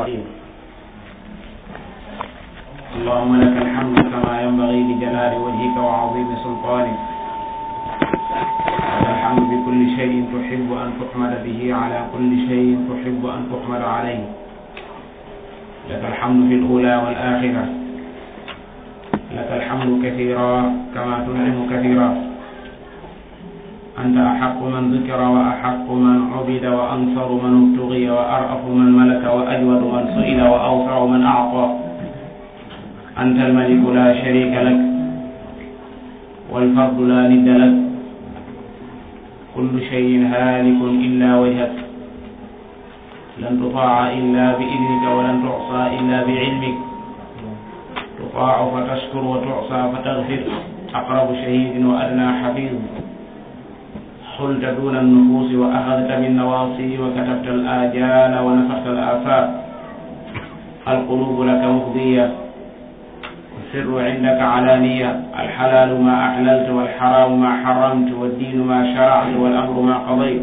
الرحيم اللهم لك الحمد كما ينبغي لجلال وجهك وعظيم سلطانك لك الحمد بكل شيء تحب أن تحمد به على كل شيء تحب أن تحمد عليه لك الحمد في الأولى والآخرة لك الحمد كثيرا كما تنعم كثيرا أنت أحق من ذكر وأحق من عبد وأنصر من ابتغي وأرأف من ملك وأجود من سئل وأوسع من أعطى أنت الملك لا شريك لك والفرد لا ند لك كل شيء هالك إلا وجهك لن تطاع إلا بإذنك ولن تعصى إلا بعلمك تطاع فتشكر وتعصى فتغفر أقرب شهيد وأدنى حفيظ حلت دون النفوس وأخذت بالنواصي وكتبت الآجال ونفخت الآفاق القلوب لك مفضية السر عندك علانية الحلال ما أحللت والحرام ما حرمت والدين ما شرعت والأمر ما قضيت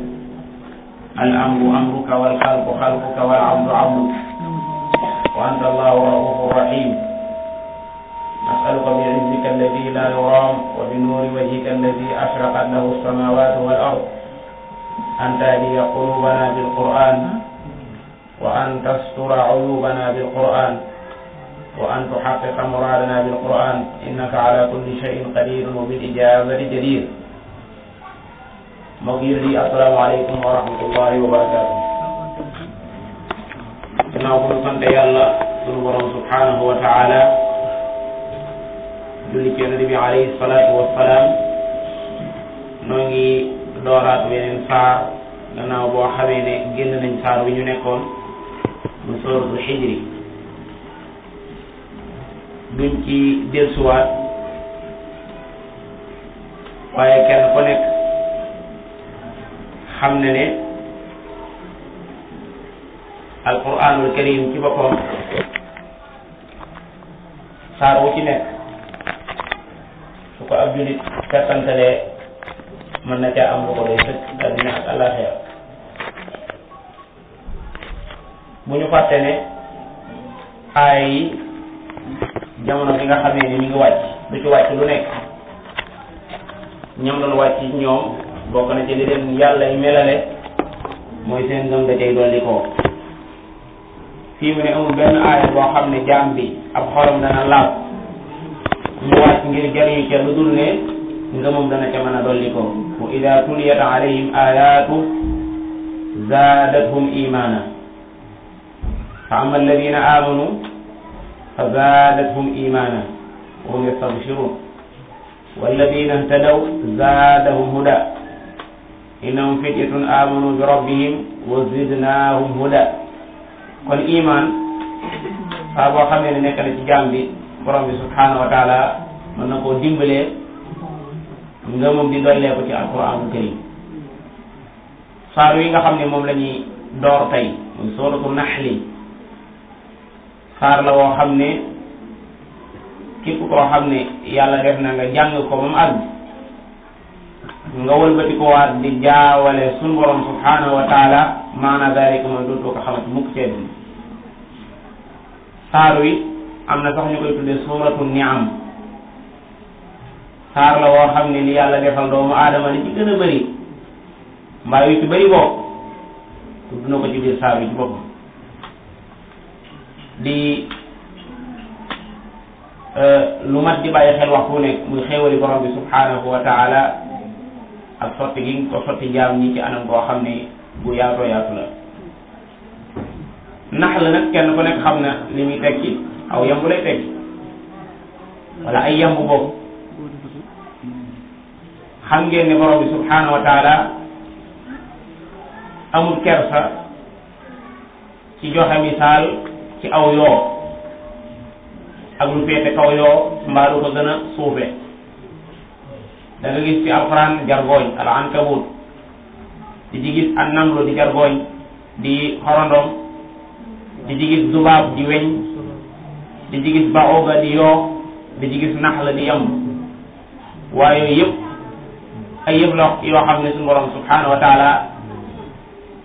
الأمر أمرك والخلق خلقك والعبد عبدك وأنت الله رؤوف رحيم نسألك بعزك الذي لا يرام وبنور وجهك الذي أشرقت له السماوات والأرض أن تهدي قلوبنا بالقرآن وأن تستر عيوبنا بالقرآن وأن تحقق مرادنا بالقرآن إنك على كل شيء قدير وبالإجابة جدير مغير لي السلام عليكم ورحمة الله وبركاته نقول سنت يالله سبحانه وتعالى julli ci Yonent bi alayhi salaatu wassalaam noo ngi dooraat weneen saar gannaaw boo xamee ne génn nañ saar wi ñu nekkoon mu suratul Hijri duñ ci dellusiwaat waaye kenn ku nekk xam na ne alquranul karim ci boppam saar wu ci nekk su ko ab julit settantalee mën na caa am lu ko doy sëkk àddina ak àllaaxira bu ñu fàtte ne aaya yi jamono bi nga xamee ni mi ngi wàcc du ci wàcc lu nekk ñoom doon wàcc ci ñoom bokk na ci li leen yàlla yi melale mooy seen ngëm da cay dolli koo fii mu ne amul benn aaya boo xam ne jaam bi ab xolam dana laab mu wàcc ngir jariñu ca lu dul ne ngëmam dana ca mën a dolli ko wa ida tuliyat alayhim ayatu zaadathum imana fa amma alladina amanu fa zaadathum imana wa hum yastabshirun walladina ihtadaw zaadahum huda innahum fityatun amanu bi rabbihim wa zidnahum huda kon iman saa boo xamee ne nekk na ci jaam bi borom bi subhanahu wa taala mën na koo dimbalee ngëmam di dollee ko ci alquranul karim saar yi nga xam ne moom la ñuy door tey muy suratu naxli saar la woo xam ne képp koo xam ne yàlla def na nga jàng ko ba mu àgg nga wëlbati ko waat di jaawale sun borom subhanahu wa taala maana dalika mooy dootoo ko xamante mukk ci àddina saar wi am na sax ñu koy tuddee suuratu ni'am saar la woo xam ne li yàlla defal doomu aadama li ci gën a bëri mbaa yu ci bëri boobu tudd na ko ci biir saar wi ci boppam di lu mat di bàyyi xel waxtu nekk muy xéewali borom bi subhanahu wa taala ak sotti gi ko sotti jaam ñi ci anam koo xam ne bu yaatoo yaatu la nax la nag kenn ku nekk xam na li muy tekki aw yambu lay tekki wala ay yambu boobu xam ngeen ne borom bi subhanahu wa taala amul kersa ci joxe misaal ci aw yoo ak lu féete kaw yoo mbaa lu ko gën a suufe da nga gis ci alquran jargooñ al ankabut di ci gis an namlu di jargooñ di xorondom di ci gis zubaab di weñ di ci gis baoba di yoo di ci gis nax la di yamb waaye yooyu yëpp ay yëpp la yoo xam ne suñu borom subhanahu wa taala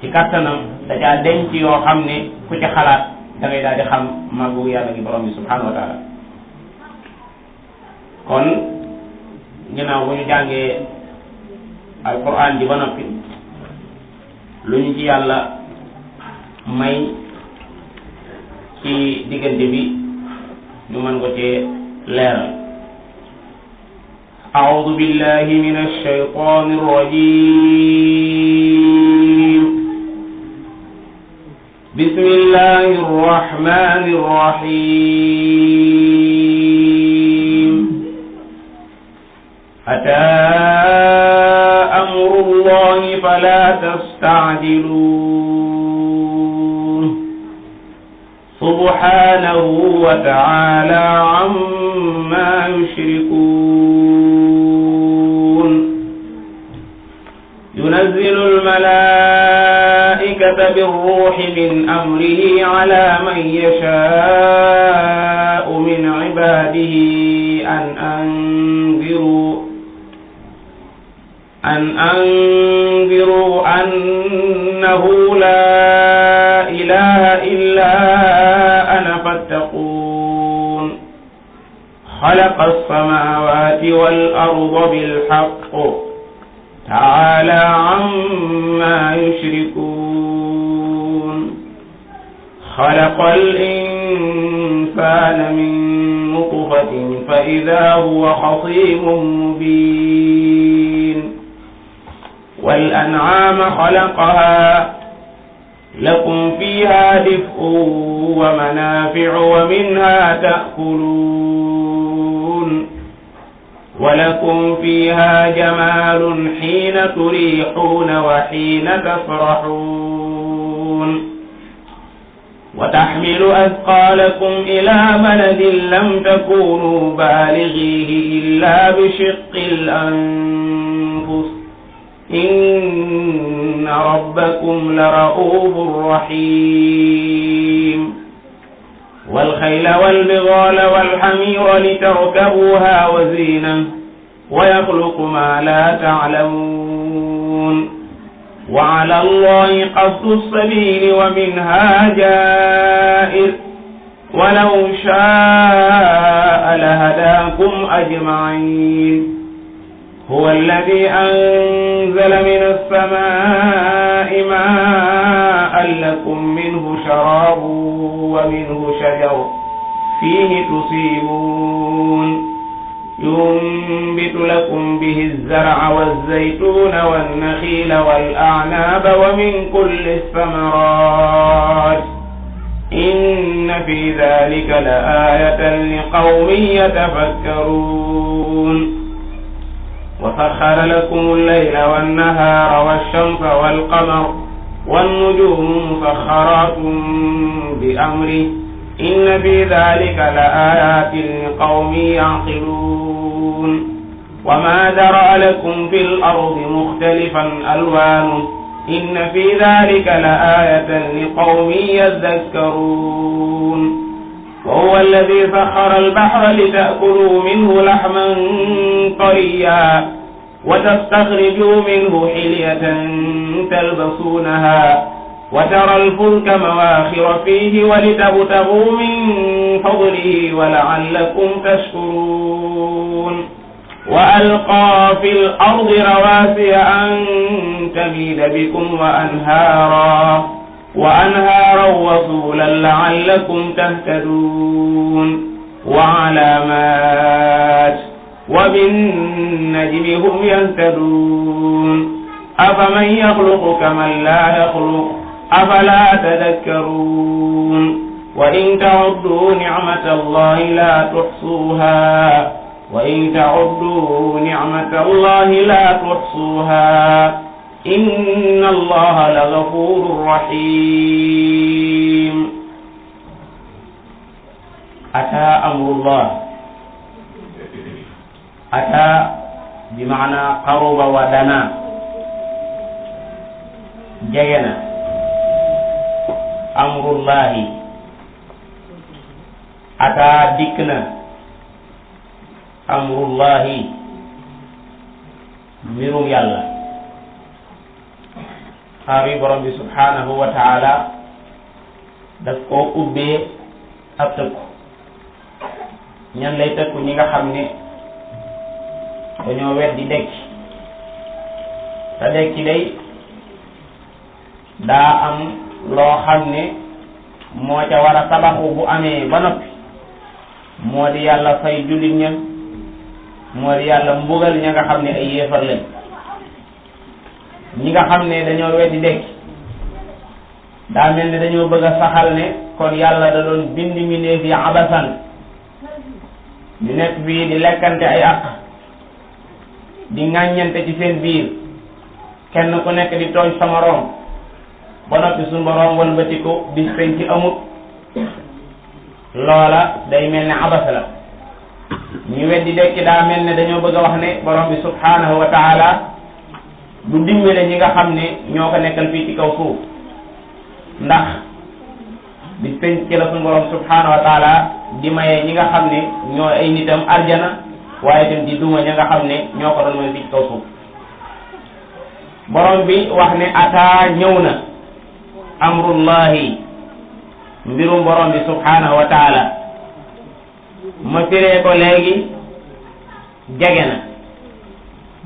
ci kattanam da caa denc yoo xam ne ku ci xalaat da ngay daal di xam màggu yàlla gi borom bi subhanahu wa taala. kon ginnaaw bu ñu jàngee alquran ji ba noppi lu ñu ci yàlla may ci diggante bi ñu mën ko cee leeral. أعوذ بالله من الشيطان الرجيم. بسم الله الرحمن الرحيم. أتى أمر الله فلا تستعجلوه سبحانه وتعالى عما يشركون. ينزل الملائكة بالروح من أمره على من يشاء من عباده أن أنذروا أنه لا إله إلا أنا فاتقون. خلق السماوات والأرض بالحق تعالى عما يشركون. خلق الإنسان من نطفة فإذا هو خصيم مبين. والأنعام خلقها لكم فيها دفء ومنافع ومنها تأكلون ولكم فيها جمال حين تريحون وحين تفرحون. وتحمل أثقالكم إلى بلد لم تكونوا بالغيه إلا بشق الأنفس إن ربكم لرؤوف رحيم. والخيل والبغال والحمير لتركبوها وزينة ويخلق ما لا تعلمون. وعلى الله قصد السبيل ومنها جائر ولو شاء لهداكم أجمعين. هو الذي أنزل من السماء ماء لكم منه شراب ومنه شجر فيه تصيبون. ينبت لكم به الزرع والزيتون والنخيل والأعناب ومن كل الثمرات إن في ذلك لآية لقوم يتفكرون. وسخر لكم الليل والنهار والشمس والقمر والنجوم مسخرات بأمره إن في ذلك لآيات لقوم يعقلون. وما ذرأ لكم في الأرض مختلفا ألوانه إن في ذلك لآية لقوم يذكرون. وهو الذي سخر البحر لتأكلوا منه لحما طريا وتستخرجوا منه حلية تلبسونها وترى الفلك مواخر فيه ولتبتغوا من فضله ولعلكم تشكرون. وألقى في الأرض رواسي أن تميد بكم وأنهارا وسبلا لعلكم تهتدون. وعلامات وبالنجم هم يهتدون. أفمن يخلق كمن لا يخلق أفلا تذكرون. وإن تعدوا نعمة الله لا تحصوها إن الله لغفور رحيم. أتى أمر الله. أتى بمعنى قرب ودنا جينا. أمر الله أتى دكنا. أمر الله mbirum yàlla xaar yi borom bi subhanahu wa taala daf koo ubbee ab tëkku. ñan lay tëkku? ñi nga xam ne dañoo weddi dekki. te dekki day daa am loo xam ne moo ca war a tabaxu bu amee ba noppi, moo di yàlla fay jullit ña, moo di yàlla mbugal ña nga xam ne ay yéefar lañ. ñi nga xam ne dañoo weddi dekki daa mel ne dañoo bëgg a saxal ne kon yàlla da doon bind mbindeef yi abasan, ñu nekk bii di lekkante ay àq, di ŋàññante ci seen biir, kenn ku nekk di tooñ sa moroom, ba noppi suñu boroom walbatiku bis penc ci amut. loola day mel ne abas la. ñu weddi dekki daa mel ne dañoo bëgg a wax ne borom bi subhanahu wa taala du dimbale ñi nga xam ne ñoo ko nekkal fii ci kaw suuf, ndax bis penc ci la suñu borom subhanahu wa taala di maye ñi nga xam ne ñoo ay nitam arjana, waaye tam di duma ña nga xam ne ñoo ko doon mooy fii ci kaw suuf. borom bi wax ne ataa ñëw na amrullahi, mbirum borom bi subhanahu wa taala. ma firee ko léegi jege na.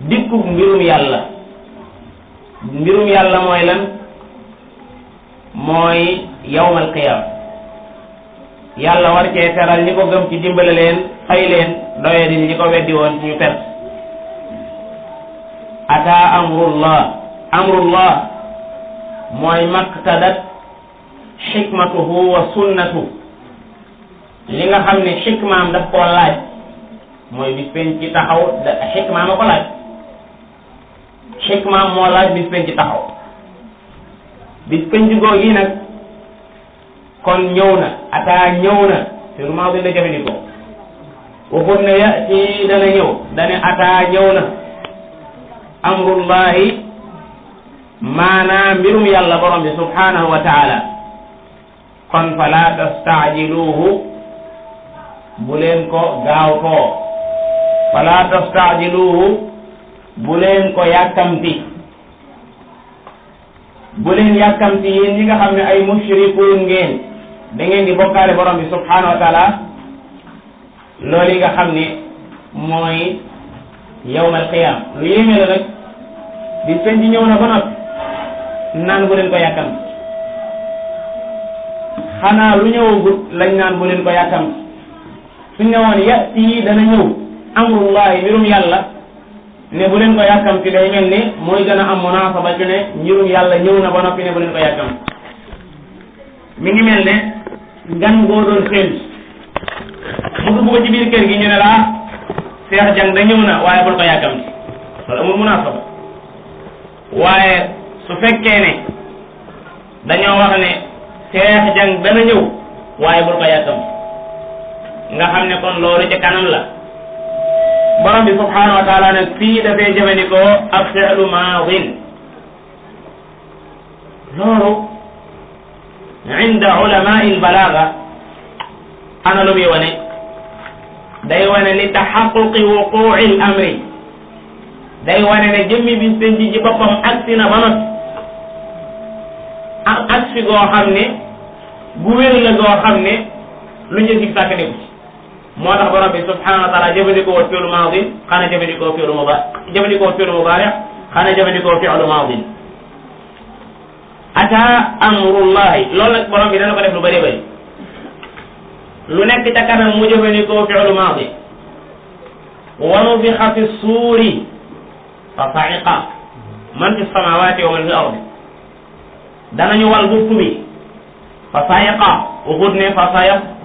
dikku mbirum yàlla. mbirum yàlla mooy lan? mooy yawmal qiyam. yàlla war cee teral ñi ko gëm ci dimbale leen, fay leen, doye di ñi ko weddi woon ci ñu perte. ataa amrullah mooy maqtadat xikmatuhu wa sunnatu. li nga xam ne xikmaam daf koo laaj mooy bis penc ci taxaw, xikmaam a ko laaj. xikmaam moo laaj bis penc ci taxaw. bis penc googi nag kon ñëw na. ataa ñëw na te lu maa bi la jëfandikoo. waxut ne yati dana ñëw, dane ataa ñëw na amrullahi, maanaam mbirum yàlla borom bi subhanahu wa taala. kon fala tastaajiluhu, bu leen ko gaawtoo. fala tastaajiluhu, bu leen ko yàkkamti. bu leen yàkkamti yéen ñi nga xam ne ay mushrikuun ngeen, da ngeen di bokkaale borom bi subhanahu wa taala. loolu yi nga xam ne mooy yawmal qiyam. lu yéeme la nag, di fen di ñëw na ba noppi naan bu leen ko yàkkamti. xanaa lu ñëwagut lañ naan bu leen ko yàkkamti. suñ ne woon yati dana ñëw amrullahi, mbirum yàlla, ne bu leen ko yàkkamti, day mel ni mooy gën a am munaasaba ci ne mbirum yàlla ñëw na ba noppi ne bu leen ko yàkkamti. mi ngi mel ne gan boo doon séentu mu dugg ko ci biir kër gi ñu ne la Seex Jang da ñëw na waaye bul ko yàkkamti, loolu amul munaasaba. waaye su fekkee ne dañoo wax ne Seex Jang dana ñëw waaye bul ko yàkkamti, nga xam ne kon loolu ci kanam la. borom bi subhanahu wa taala nag fii dafay jëfandikoo ab fi'lu maadin. loolu inda ulamaai lbalaaga ana lu muy wane? day wane li taxaquqi wuquuci l amri. day wane ne jëmmi bis penc ci boppam agsi na ba noppi. ak agsi goo xam ne gu wér la goo xam ne lu ñu sig sàkk nekku ci. moo tax borom bi subhanahu wa taala jëfandikoo fi'lu maadi, xana jëfandikoo fi'lu mudaari, xana jëfandikoo fi'lu maadi. ata amrullahi, loolu nag borom bi dana ko def lu bëri bëri. lu nekk ca kanam mu jëfandikoo fi'lu maadi. wa nufixa fi suuri fa sa'iqa man fi samawati wa man fi ardi. danañu wal buftu bi fa sa'iqa, waxut ne fa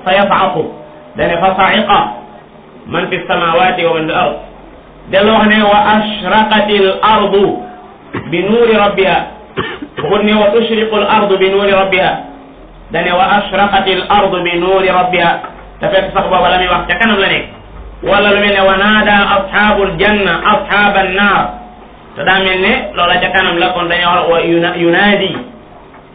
sayaf'aqu, dane fa sa'iqa man fi samawati wa man fi ard. dellu wax ne wa ashraqatil ardu bi nuuri rabbiha, waxut ne wa tushriqu al ardu bi nuuri rabbiha, dane wa ashraqatil ardu bi nuuri rabbiha. te fekk sax booba la muy wax ca kanam la nekk. wala lu mel ne wa naada ashabul janna ashaban naar, te daa mel ne loola ca kanam la. kon dañoo wax wa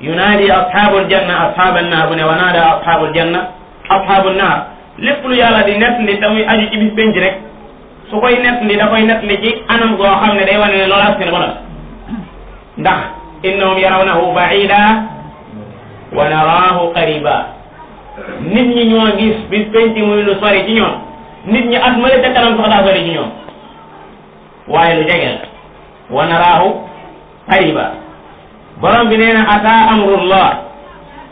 yunaadi ashabul janna ashaban naar, bu ne wa naada ashabul janna ashabun naar. lépp lu yàlla di nettali te muy aju ci bis penc rek, su koy nettali da koy nettali ci anam goo xam ne day wane ne loolu agsi na ba noppi. ndax innahum yarawnahu ba'ida wa naraahu qariba nit ñi ñoo gis bis penc muy lu sori ci ñoom nit ñi at male ca kanam sax daa sori ci ñoom waaye lu jege la wa naraahu qariba borom bi nee na ataa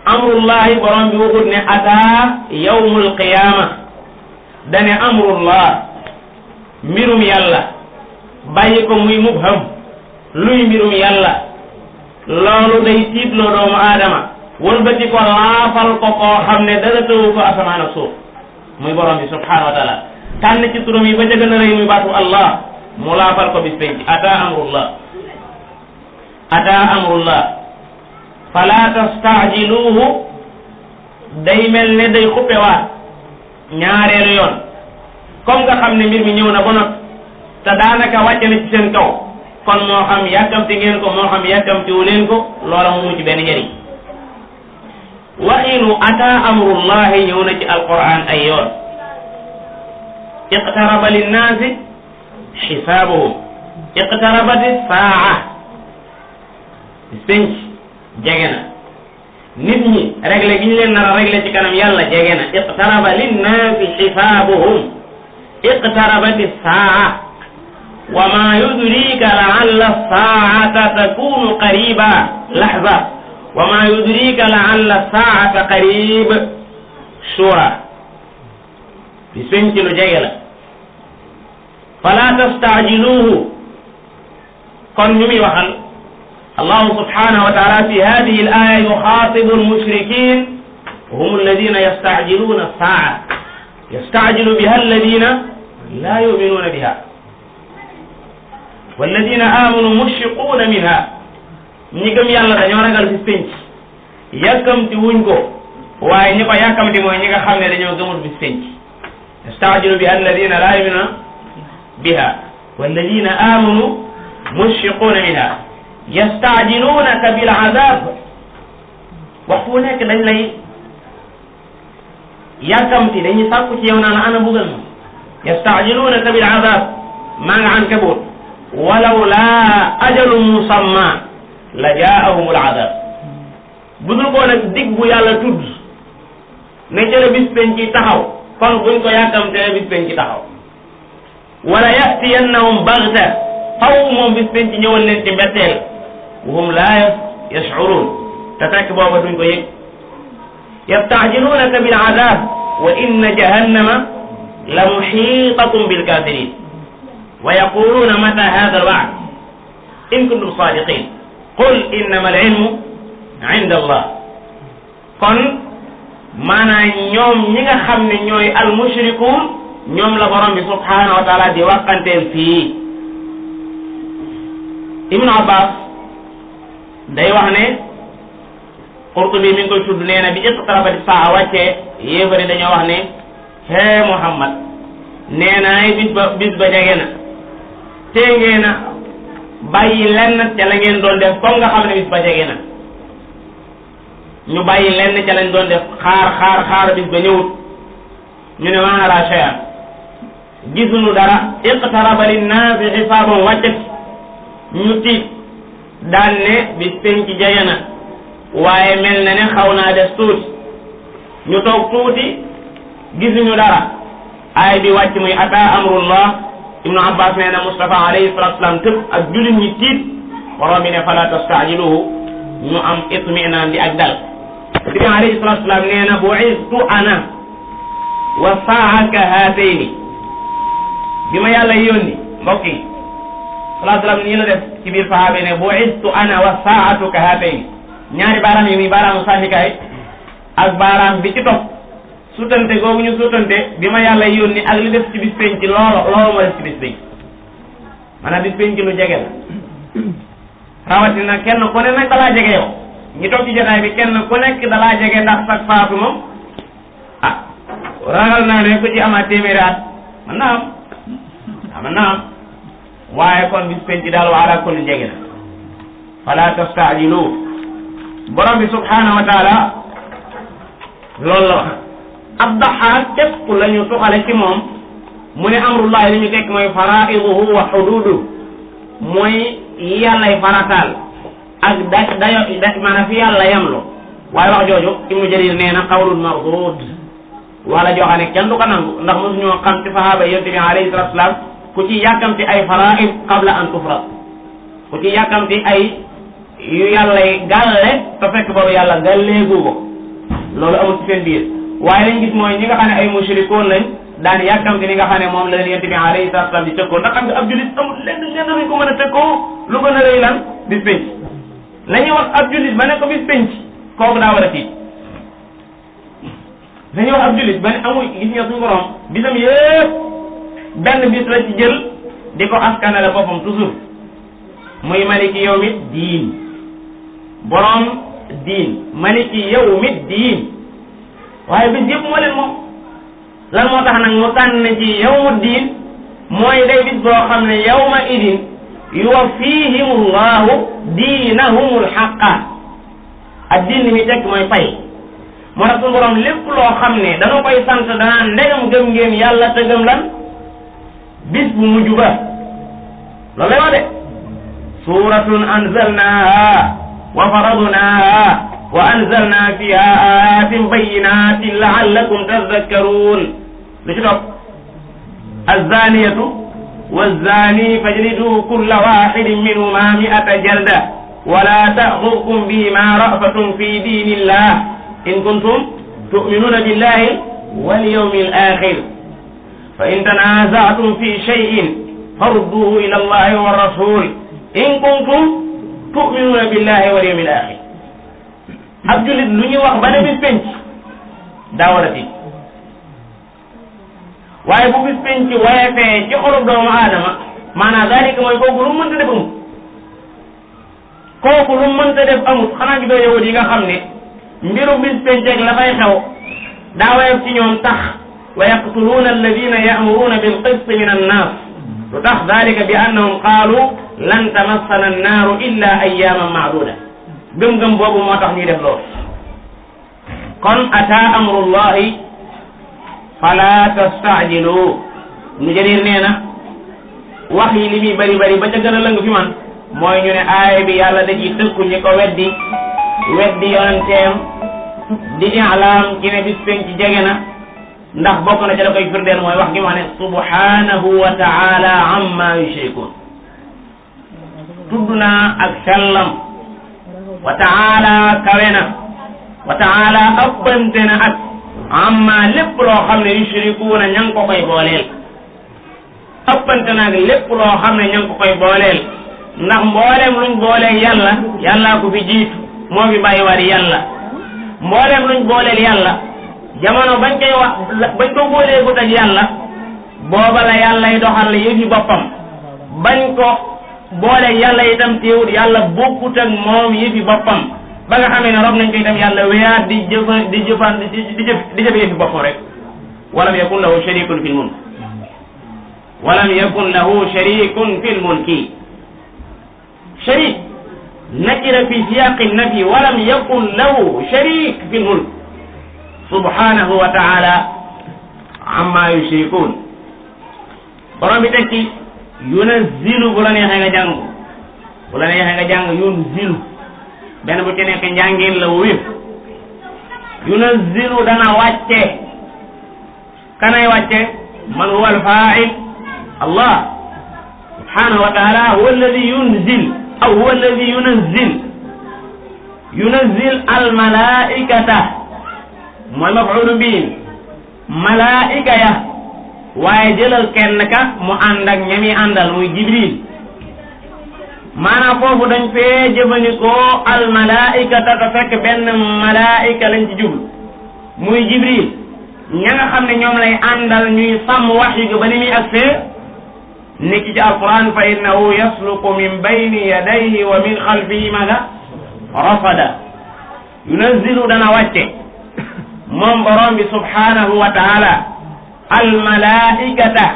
amrullahi borom bi waxut ne ataa yawmul qiyaama dane amrullah mbirum yàlla bàyyi ko muy mubham luy mbirum yàlla loolu day tiitloo doomu aadama wëlbati ko laafal ko koo xam ne dara tëwu ko asamaan ak suuf muy borom bi subhanahu wa taala tànn ci turam yi ba ca gën a rëy muy baatu allah mu laafal ko bis penc ataa amrullah fala tastaajiluuhu day mel ne day xuppewaat ñaareelu yoon comme nga xam ne mbir mi ñëw na ba noppi te daanaka wàcce na ci seen kaw kon moo xam yàkkamti ngeen ko moo xam yàkkamtiwu leen ko loola mu ci benn njëriñ waxiinu ataa amrullahi ñëw na ci alquran ay yoon iqtaraba linnaasi xisaabuhum iqtarabati saa penc jege na nit ñi réglé gi ñu leen nar a réglé ci kanam yàlla jege na iqtaraba linnaasi xisaabuhum iqtarabati saa wa ma yudrika laalla saata takunu qariba lahza wa ma yudrika laalla saata qarib shura bi penc lu jege la fala tastaajiluhu kon ñu muy waxal الله سبحانه وتعالى في هذه الآية يخاطب المشركين وهم الذين يستعجلون الساعة يستعجل بها الذين لا يؤمنون بها والذين آمنوا مشفقون منها ñi gëm yàlla dañoo ragal bis penc yàkkamti wuñ ko waaye ñi ko yàkkamti mooy ñi nga xam ne dañoo gëmul bis penc يستعجل بها الذين لا يؤمنون بها والذين آمنوا مشفقون منها yastaajiluunaka bil azaab waxtu nekk dañ lay yàkkamti dañuy sàkku ci yow naan ana bugal ma yastaajiluunaka bil azaab maa nga Ankabut walaw laa ajalun musamma la jaahumul azaab budul koo nag dig bu yàlla tudd ne jële bis penc ci taxaw kon buñ ko yàkkamtee bis penc ci taxaw wala yatiyannahum bagta faw moom bis penc ñëwal leen ci mbetteel wahum laa yash'uruun te fekk booba duñ ko yëg yasta'jiluunaka bil azaab wa inna jahannama la muhiitatun bil kaafiriin wa yaquluuna mata haadha al wa'd in kuntum saadiqiin qul innama al ilmu inda allah kon maanaam ñoom ñi nga xam ne ñooy al mushrikuun ñoom la borom bi subhaanahu wa taala di waqanteel fii Ibnu Abbas day wax ne Qurtubi mi ngi koy tudd nee na bi iqtarabati saa wàccee yéefari dañoo wax ne hee Muhammad nee na ay bis ba jege na tee ngeen a bàyyi lenn ca la ngeen doon def comme nga xam ne bis ba jege na ñu bàyyi lenn ca lañ doon def xaar bis ba ñëwut ñu ne ma nara shay'an gisuñu dara iqtaraba linnaasi xisaabam wàccat ñu tiit daan ne bis penc jege na waaye mel na ne xaw naa des tuuti ñu toog tuuti gisuñu dara aay bi wàcc muy ataa amrullah Ibnu Abbas nee na Mustafa alayhi salatu wasalam tëb ak jullit ñi tiit borom bi ne fala tastaajiluhu ñu am itminaan bi ak dal bi alayhi salatu wasalam nee na bu'istu ana wa saa'aka haatayni bi ma yàlla yónni mbokk yi sallallahu alayhi wa sallam nii la def ci biir sahaaba yi ne bu'istu ana wa saa'atu ka haatayni ñaari baaraam yi muy baaraamu sànnikaay ak baaraam bi ci topp sutante googu ñu sutante bi ma yàlla yónni ak li def ci bis penc loolu ma def ci bis penc maanaam bis penc lu jege la rawatina kenn ku ne nag dalaa jege yow ñi toog ci jotaay bi kenn ku nekk dalaa jege ndax sax faatu moom ah ragal naa ne ku ci amaat téeméeri at mën naa am waaye kon bis penc daal wa ala kulli jege na fala tastaajilu borom bi subhanahu wa taala loolu la wax ab daxaak képp la ñu tuxale ci moom mu ne amrullahi li ñu tekk mooy faraiduhu wa xududuhu mooy yàllay farataal ak dayo maanaam fi yàlla yamlo waaye wax jooju Ibnu Jarir nee na qawlun mardud wala joo xam ne kenn du ko nangu ndax mosuñoo xam ci sahaaba yonent bi alayhi salatu wasalaam ku ci yàkkamti ay faraid qabla an tufrad ku ci yàkkamti ay yu yàlla gàlle te fekk boobu yàlla gàlleegu ko loolu amul ci seen biir waaye lañ gis mooy ñi nga xam ne ay mushrikoon lañ daan yàkkamti ni nga xam ne moom la leen yonent bi alayhi salatu wasalaam di tëkkoo ndax xam nga ab julit amul lenn luñ ko mën a tëkkoo lu gën a rëy lan bis penc la ñuy wax ab julit ba ne ko bis penc kooku daa war a tiit dañuy wax ab julit ba ne amul gis nga suñu borom bisam yëpp benn bis la ci jël di ko askanale boppam toujours muy maliki yawmi diin borom diin maliki yawmi diin waaye bis yëpp moo leen moom lan moo tax nag mu tànn ci yawmu diin mooy day bis boo xam ne yawma idin yuwaffihim llahu diinahumul haqqa ak diin mi tekk mooy fay moo tax suñu borom lépp loo xam ne dana koy sant danaa ndegam gëm ngeen yàlla te gëm lan bis bu mujj ba loolu lay wax de suratun anzalnaha wa faradnaha wa anzalna fiha ayatin bayyinatin la'allakum tadhakkarun lu ci topp az-zaniyatu waz-zani fajlidu kulla wahidin minhuma mi'ata jalda wa la ta'khudhukum bihima ra'fatun fi dinillah in kuntum tu'minuna billahi wal yawmil akhir fa in tanaza'tum fi shay'in farudduhu ila allahi wa rasul in kuntum tu'minuna billahi wal yawmil akhir ab julit lu ñuy wax ba ne bis penc daa war a tiit waaye bu bis penc wayefee ci xolub doomu aadama maanaam daalika mooy kooku lu mu mënta def amut kooku lu mu mënta def amut xanaa gi doo yowut yi nga xam ne mbiru bis penc ak la fay xew daa wayef ci ñoom tax wa yaqtuluuna alladina ya'muruuna bil qisti min annaas lu tax daalika bi annahum qaalu lan tamassana annaaru illa ayyaman ma'duda gëm-gëm boobu moo tax ñuy def loolu kon ataa amrullahi fala tastaajilu Ibnu Jarir nee na wax yi li muy bari bari ba ca gën a lëng fi man mooy ñu ne aaya bi yàlla da ciy tëkku ñi ko weddi yonenteem di i'laam ci ne bis penc jege na ndax bokk na ca la koy firndeel mooy wax gi wax ne subhanahu wa ta'ala amma yushrikun tudd naa ak sellam wa ta'ala kawe na wa ta'ala ëppante na ak amma lépp loo xam ne yushrikuuna ña ngi ko koy booleel ëppante na ak lépp loo xam ne ña ngi ko koy booleel ndax mboolem luñ booleel yàlla yàllaa ko fi jiitu moo fi bàyyi war yàlla mboolem luñ booleel yàlla jamono bañ ko boolee gut ak yàlla booba la yàlla yi doxal la yëfi boppam bañ ko boole yàlla itam teewut yàlla bokkut ak moom yëfi boppam ba nga xamee ne rob nañ ko itam yàlla wéyaat di jëf yëfi boppam rek walam yakun lahu sharikun fil mulk walam yakun lahu sharikun fil mulki sharik nakira fi siyaqi nafi walam yakun lahu sharik fil mulk subhanahu wa ta'ala amma yushrikun borom bi tekki yunazzilu bu la neexee nga jàng yunzilu benn bu ci nekk njàngin la wuyu yunazzilu dana wàcce kanay wàcce man huwa al-fa'il Allah subhanahu wa ta'ala huwa alladhi yunzil aw huwa alladhi yunazzil al-mala'ikata mooy maf'ulun bihi malaa'ika ya waaye jëlal kenn ka mu ànd ak ñami àndal muy Jibril maanaam foofu dañ fee jëfandikoo al malaa'ikata te fekk benn malaa'ika lañ ci jublu muy Jibril ña nga xam ne ñoom lay àndal ñuy sàmm wahyu gi ba ni muy agsee niki ci alquran fa innahu yasluku min bayni yadayhi wa min xalfihi maga rafada yunazzilu dana wàcce moom borom bi subhanahu wa ta'ala al malaikata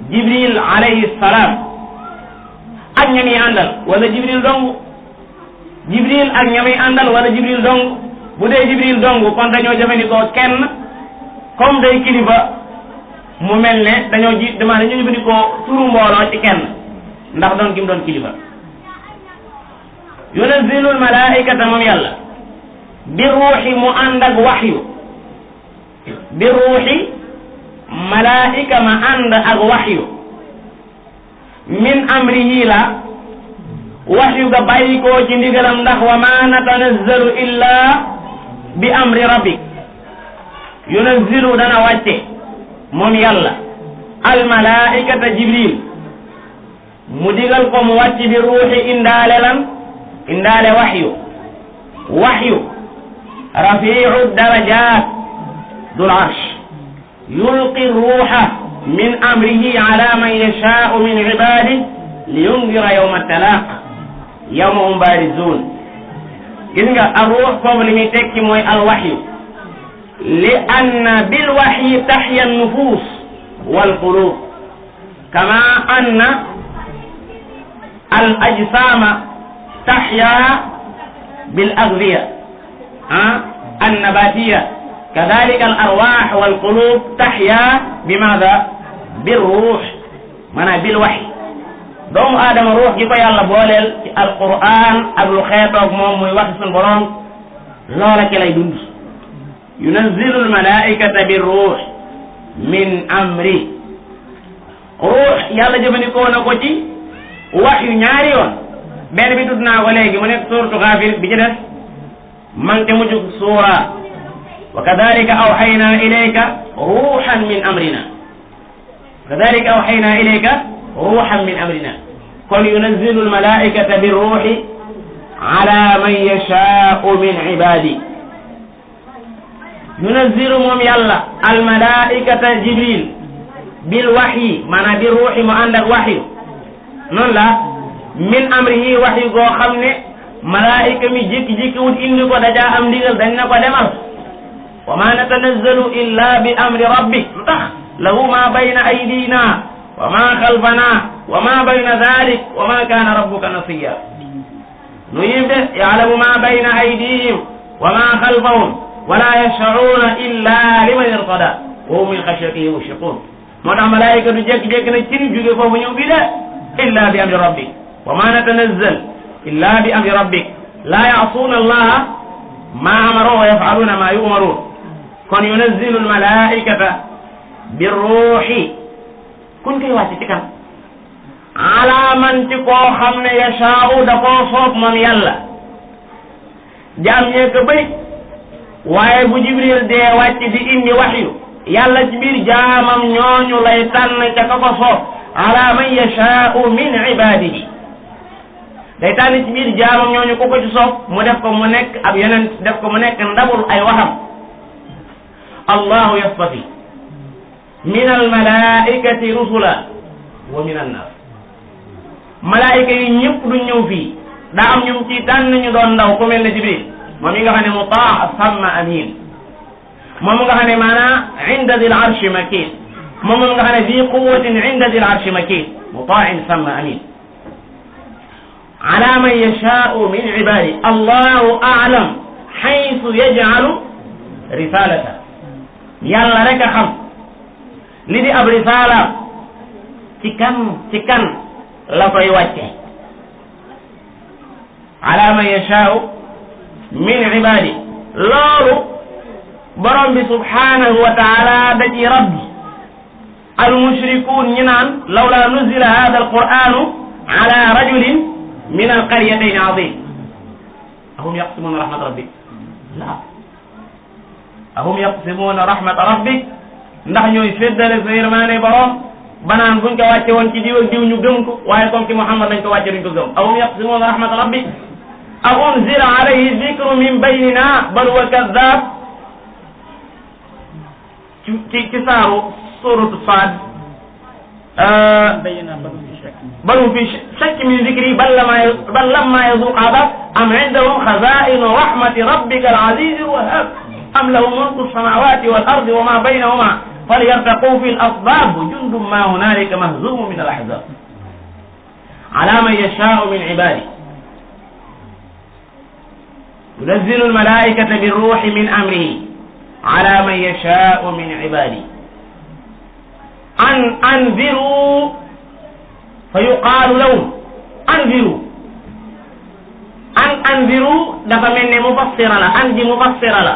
Jibril alayhi salaam ak ñami àndal wala Jibril dong Jibril ak ñami àndal wala Jibril dong bu dee Jibril dong kon dañoo jëfandikoo kenn comme day kilifa mu mel ne dañoo jëfandikoo turu mbooloo ci kenn ndax doon gi mu doon kilifa yunazzilul malaikata moom yàlla bi ruuxi mu ànd ak waxyu bi ruuxi malaika ma ànd ak waxyu min amrihi la waxyu ga bàyyi koo ci ndigalam ndax wa ma natanazzalu illa bi amri rabbik yunazzilu dana wàcce moom yàlla al malaikata jibril mu digal ko mu wàcc bi ruuxi indaale lan indaale waxyu rafiu darajat dul arsh yulqi ruuxa min amrihi ala man yashaau min ibadihi liyundira yawma talaq yawma hum barizun gis nga ar ruux foofu li muy tekki mooy al waxyu li anna bil waxyi taxya nufus wal qulub kama anna al ajsama taxya bil agdiya an nabatiya kadalika al arwaax wal qulub taxya bimaada bir ruux maanaam bil waxyi doomu aadama ruux gi ko yàlla booleel ci alquran ak lu xeetoog moom muy waxi sun borom loola ci lay dund yunazzilu almalaikata bi ruux min amri ruux yàlla jëfandikoo na ko ci wax yu ñaari yoon benn bi tudd naa ko léegi mu nekk suuratu Gaafir bi ci des man te mujj suura wa kadalika awxayna ilayka ruuxan min amrina kadalika awxayna ilayka ruuxan min amrina kon yunazzilu almalaikata bi ruuxi ala man yashaau min ibadi yunazzilu moom yàlla almalaikata jibril bil waxyi maanaam bi ruuxi mu ànd ak waxyu noonu la min amrihi waxyu goo xam ne malaika mi jékki-jékki wut indi ko dajaa am ndigal dañ na ko demal wa ma natanazzalu illa bi amri rabbik lu tax lahu ma bayna aydina wa ma xalfana wa ma bayna dalik wa ma kaana rabbuka nasiya nu yim de yaalamu ma bayna aydihim wa ma xalfahum wala yash'uruna illa liman irtada wa hum min xashyatihi mushfiqun moo tax malaayika du jékki-jékki na cin jóge foofu ñëw bi de illa bi amri rabbik wa ma natanazzal illa bi amri rabbik la ya'suuna allaha ma amaru wa yaf'aluuna ma yu'maruun kon yunazzilu almalaikata bi ruuxi kun koy wàcc ci kan ala man ci koo xam ne yashaa'u da koo soob moom yàlla jaam ñee ko bëri waaye bu jibril dee wàcc di indi waxyu yàlla ci biir jaamam ñooñu lay tànn ca ka ko soob ala man yashaa'u min ibadihi day tànn ci biir jaamam ñooñu ku ko ci soob mu def ko mu nekk ab yonent def ko mu nekk ndabul ay waxam allahu yastafi min almalaikati rusula wa min annas malaayika yi ñëpp duñ ñëw fii daa am ñu ci tànn ñu doon ndaw ku mel ne jibril moom mi nga xam ne mutaa samma amin moom nga xam ne maanaa inda dil arshi makin moom nga xam ne fii quwatin inda dil arshi makin mutain samma amin ala man yashaau min ibadi allahu aalam xaytu yajcalu risalata yàlla rek a xam li di ab risala ci kan la koy wàcce ala man yashaau min ibadi loolu borom bi subhanahu wa taala da ci rabbi al mushrikuun ñi naan lawla nuzila hada al quranu ala rajulin min al qaryatayn azim ahum yaqsimuna rahmat rabbik la ahum yaqsimuna rahmat rabbik ndax ñooy féddale sa yërmaane borom banaan buñ ko wàcce woon ci diw ak diw ñu gëm ko waaye comme ci Muhammad lañ ko wàcce duñ ko gëm ahum yaqsimuna rahmat rabbik aw unzila alayhi dhikru min baynina bal huwa kadhab ci saaru suratu Saad bal hum fi shakk min dhikri bal lamma yazuq adab am indahum khaza'inu rahmati rabbika al-aziz al-wahhab am lahu mulku as-samawati wal ardi wa ma baynahuma falyartaqu fi al-asbab jundun ma hunalika mahzumun min al-ahzab ala man yasha'u min ibadihi yunazzilu al-malaikata bir-ruhi min amrihi ala man yashaa'u min ibadihi an anziru fa yuqaalu lahum anziru an anziru dafa mel ne mufassira la an ji mufassira la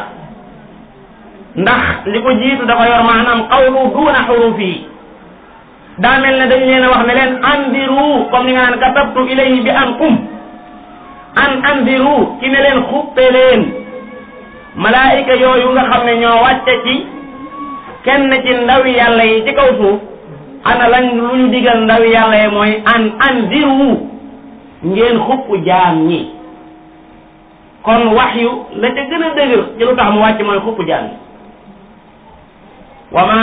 ndax li ko jiitu dafa yor maanaam qawlu duuna xurufi daa mel ne dañu leen a wax ne leen anziru comme ni nga naan katabtu ilayhi bi an an anziru ci ne leen xuppe leen malaayika yooyu nga xam ne ñoo wàcce ci kenn ci ndawi yàlla yi ci kaw suuf ana lañ lu ñu digal ndawi yàlla yi mooy an anziru ngeen xupp jaam ñi kon waxyu la ca gën a dëgër ci lu tax mu wàcc mooy xupp jaam ñi wa ma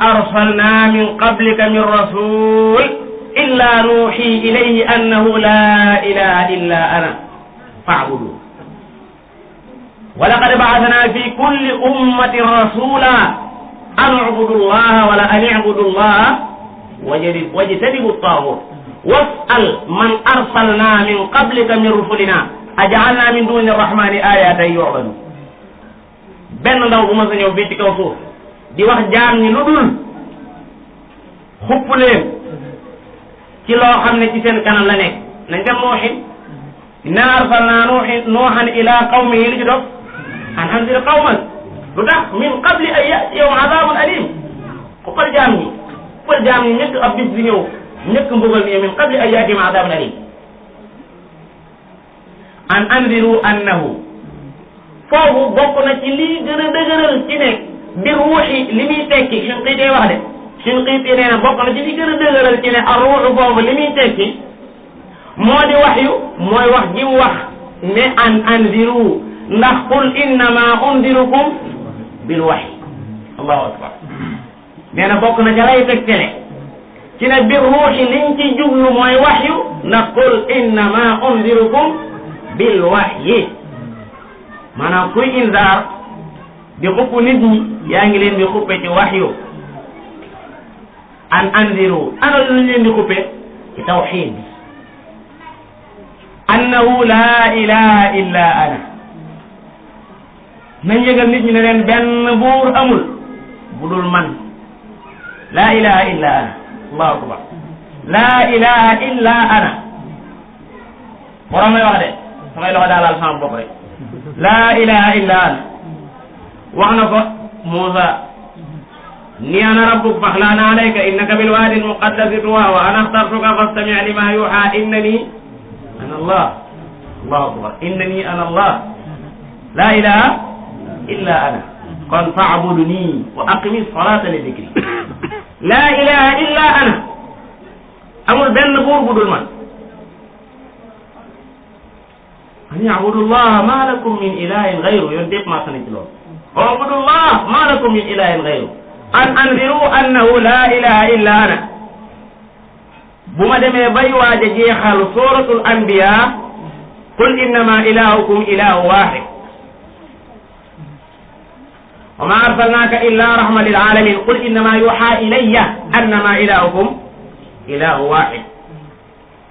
arsalna min qablika min rasul illa nuuxi ilayhi annahu la ilaha illa ana fa'budu wa laqad ba'athna fi kulli ummatin rasula an ubudu llaha wala an ibudu llaha wajtanibu at-taghut was'al man arsalna min qablika min rusulina aj'alna min duni arrahmani ayatan yu'badu benn ndaw bu ma sa ñëw fii ci kaw suuf di wax jaam ñi lu dul xupp leen ci loo xam ne ci seen kanam la nekk nañ dem nuuxin inna arsalna nuuxan ila qawmihi li ci dof an anzir qawman lu tax min qabli an ya'tiyahum adabun alim xuppal jaam ñi ñëkk ab bis di ñëw ñëkk mbugal ni min qabli an ya'tiyahum adabun alim an anziru annahu foofu bokk na ci lii gën a dëgëral ci ne bi ruuxi li muy tekki Shinqiiti wax de Shinqiiti nee na bokk na ci li gën a dëgëral ci ne a ruuxu foofu li muy tekki moo di waxyu mooy wax ji wax ne an anziru ndax qul innama unzirukum bil wahyi allahu akbar nee na bokk na ca lay tegtale ci ne bi ruuxi liñ ci jublu mooy waxyu ndax qul innama unzirukum bil wahyi maanaam kuy inzaar di xupp nit ñi yaa ngi leen di xuppe ci waxyu an anziru ana lu leen di xuppe ci tawxiid annahu la ilaha illa ana nañ yëgal nit ñi ne leen benn buur amul bu dul man la ilaha illa ana allahu akbar la ilaha illa ana borom may wax de samay loxo daal laal sama bopp rek la ilaha illa ana wax na ko Muusa ni ana rabbuk faxlaan alayka innaka bilwaadi almuqaddasi tuwa wa ana axtartuka fastami' lima yuha innani ana allah allahu akbar innani ana allah la ilaha illa ana kon fa'buduni wa aqimi salata li dhikri la ilaha illa ana amul benn buur bu dul man an ya'budu allah ma lakum min ilahin ghayru yoon dépp maa sana ci loolu u'budu allah ma lakum min ilahin ghayru an anziru annahu la ilaha illa ana bu ma demee bay waaj a jeexal suratul anbiya qul innama ilahukum ilahu wahid wa ma arsalnaka illa rahmatan lil alamin qul innama yuha ilayya annama ilahukum ilahu wahid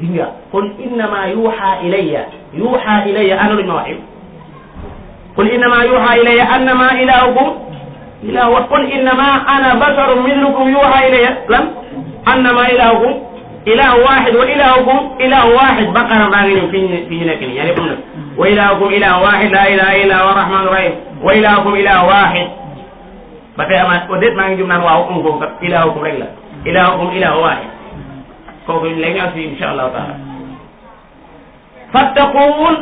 dinga qul innama yuha ilayya ana luñ ma waxee qul innama yuha ilayya annama ilahukum ilahu wa qul innama ana basharun mithlukum yuha ilayya lan annama ilahukum ilahu wahid wa ilahukum ilahu wahid baqara baa ngi ñëw fi ñu nekk nii yaa ngi am na wa ilahukum ilahu wahid la ilaha illa huwa arrahmanu rahim wa ilahukum ilahu wahid ba tey amaat au déet maa ngi jum naan waaw um foofu kat ilahukum rek la ilahukum ilahu wahid kooku léegi ñu fi insha allahu taala fattaquun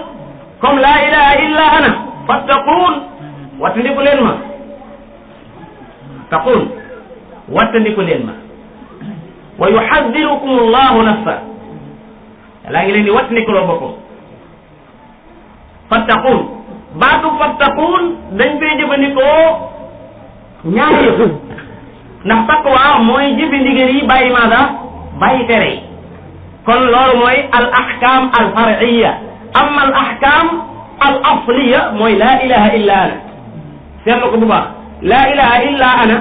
comme la ilaha illa ana fattaquun wattandiku leen ma fattaquun wattandiku leen ma wa yuhaddirukum allahu nafsa laa ngi leen di wattandikuloo boppam fattaquun baatu fattaquun dañ koy jëfandikoo ñaari yëf ndax taqwa mooy jëfi ndigal yi bàyyi maada bàyyi tere yi kon loolu mooy al ahkam al far'iyya amma al ahkam al asliya mooy la ilaha illa ana seetlu ko bu baax la ilaha illa ana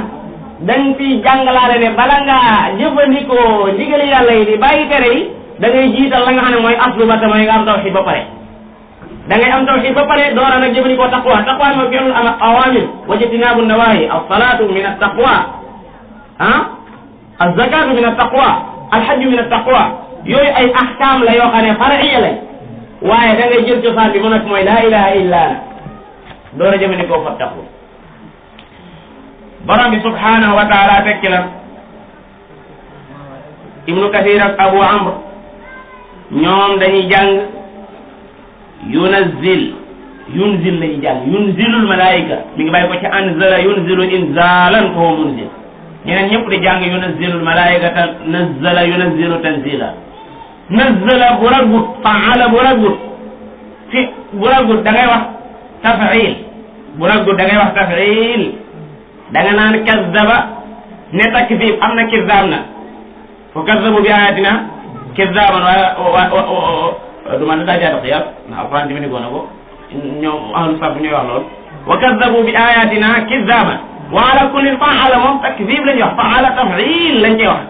dañ fi jàngalaale ne bala ngaa jëfandikoo ndigali yàlla yi di bàyyi tere yi da ngay jiital la nga xam ne mooy aslu ba mooy nga am tawhid ba pare da ngay am tawhid ba pare doora nag jëfandikoo taqwa taqwa mooy fi'lul awamir wa ijtinabu nawahi as-salatu min at-taqwa az-zakatu min at-taqwa al-hajju min at-taqwa yooyu ay ahkam la yoo xam ne far'iyya lañ waaye da ngay jël cosaan bi mu nekk mooy laa ilaha illa ana door a jëfandikoo fattaqu. borom bi subhanahu wa taala tekki la Ibnu Kathir ak Abu Amr ñoom dañuy jàng yunzil lañuy jàng yunzilul malaayika mi ngi bàyyi ko ci anzala yunzilu inzalan fa huwa munzil. ñeneen ñëpp di jàng yunazzilul malaayikata nazzala yunazzilu tanzila. nazzala bu ragut faala bu ragut fi bu ragut da ngay wax taf'il bu ragut da ngay wax taf'il da nga naan kazzaba ne takzib am na kizzaab na fa kazzabu bi ayatina kizzaaban waaye du man daa jaay dox yàlla na alquran di ni goona ko ñoom ahlu sab ñooy wax lool wa kazzabu bi ayatina kizzaaban wa ala kulli faala moom takzib lañuy wax faala taf'il lañ koy wax.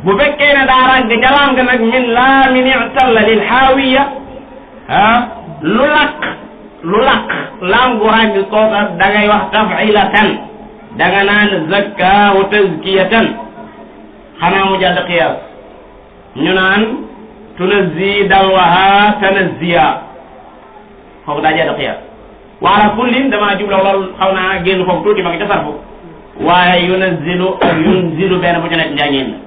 bu fekkee ne daa ràgg jalaam nga nag min laamin i'talla lil haawiya lu laq laam gu ràgg kooka da ngay wax taf'ilatan da nga naan zakkaahu tazkiyatan xanaa mu jàdd qiyaas ñu naan tunazzi dalwaha tanazziya foofu daa jàdd qiyaas wa ala kullin damaa jubla lool xaw naa génn foofu tuuti ma ngi ca sarfu waaye yunazzilu ak yunzilu benn bu ci nekk njàngeen la.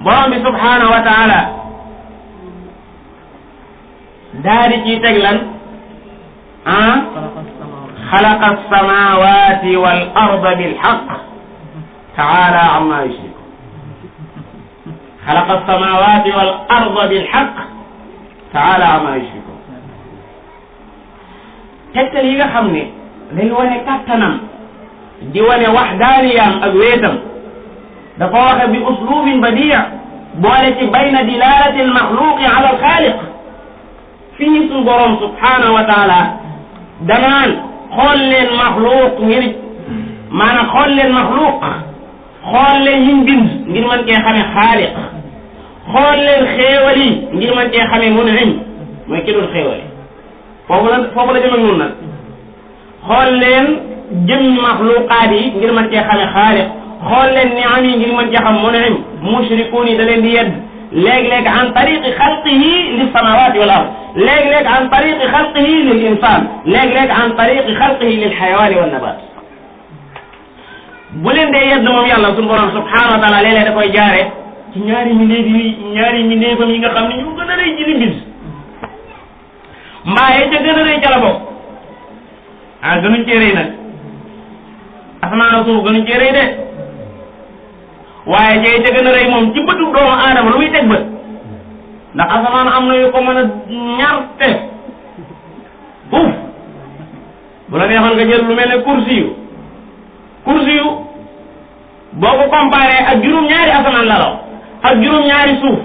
borom bi subhanahu wa taala daa di ciy teg lan xalaqa alsamawati wal arda bilhaq taala amma yushriku xalaqa alsamawati wal arda bilhaq taala amma yushriku. tegtal yi nga xam ne day wane kattanam di wane waxdaaniyam ak wéetam dafa waxe bi uslubin badi' boole ci bayna dilalati almaxluqi ala alxaaliq. fii suñu borom subhanahu wa taala danaan xool leen maxluq ngir maanaam xool leen maxluq xool leen yiñ bind ngir mën cee xamee xaaliq xool leen xéewal yi ngir mën cee xamee mun'im mooy ki dul xéewal yi foofu la jëm ak ñun nag xool leen jëmmi maxluqaat yi ngir mën cee xamee xaaliq xool leen ni'am yi ngir mën cee xam mun'im. mushrikuun yi da leen di yedd léeg-léeg an tariqi xalqihi lis samawati wal ard léeg-léeg an tariqi xalqihi lil insan léeg-léeg an tariqi xalqihi lil xayawaani wan nabat. bu leen dee yedd moom yàlla suñu borom subhanahu wa taala léeg-léeg da koy jaare ci ñaari mbindeefam yi nga xam ne ñu gën a rëy ci li mbind mbaaye ca gën a rëy ca la bokk gënuñ cee rëy nag asamaan suuf gënuñ cee rëy de waaye jey ca gën a rëy moom ci bëtu doomu aadama lu muy teg bët ndax asamaan am na yu ko mën a ñarte fuuf bu la neexoon nga jël lu mel ne kursi yu boo ko comparé ak juróom-ñaari asamaan la law ak juróom-ñaari suuf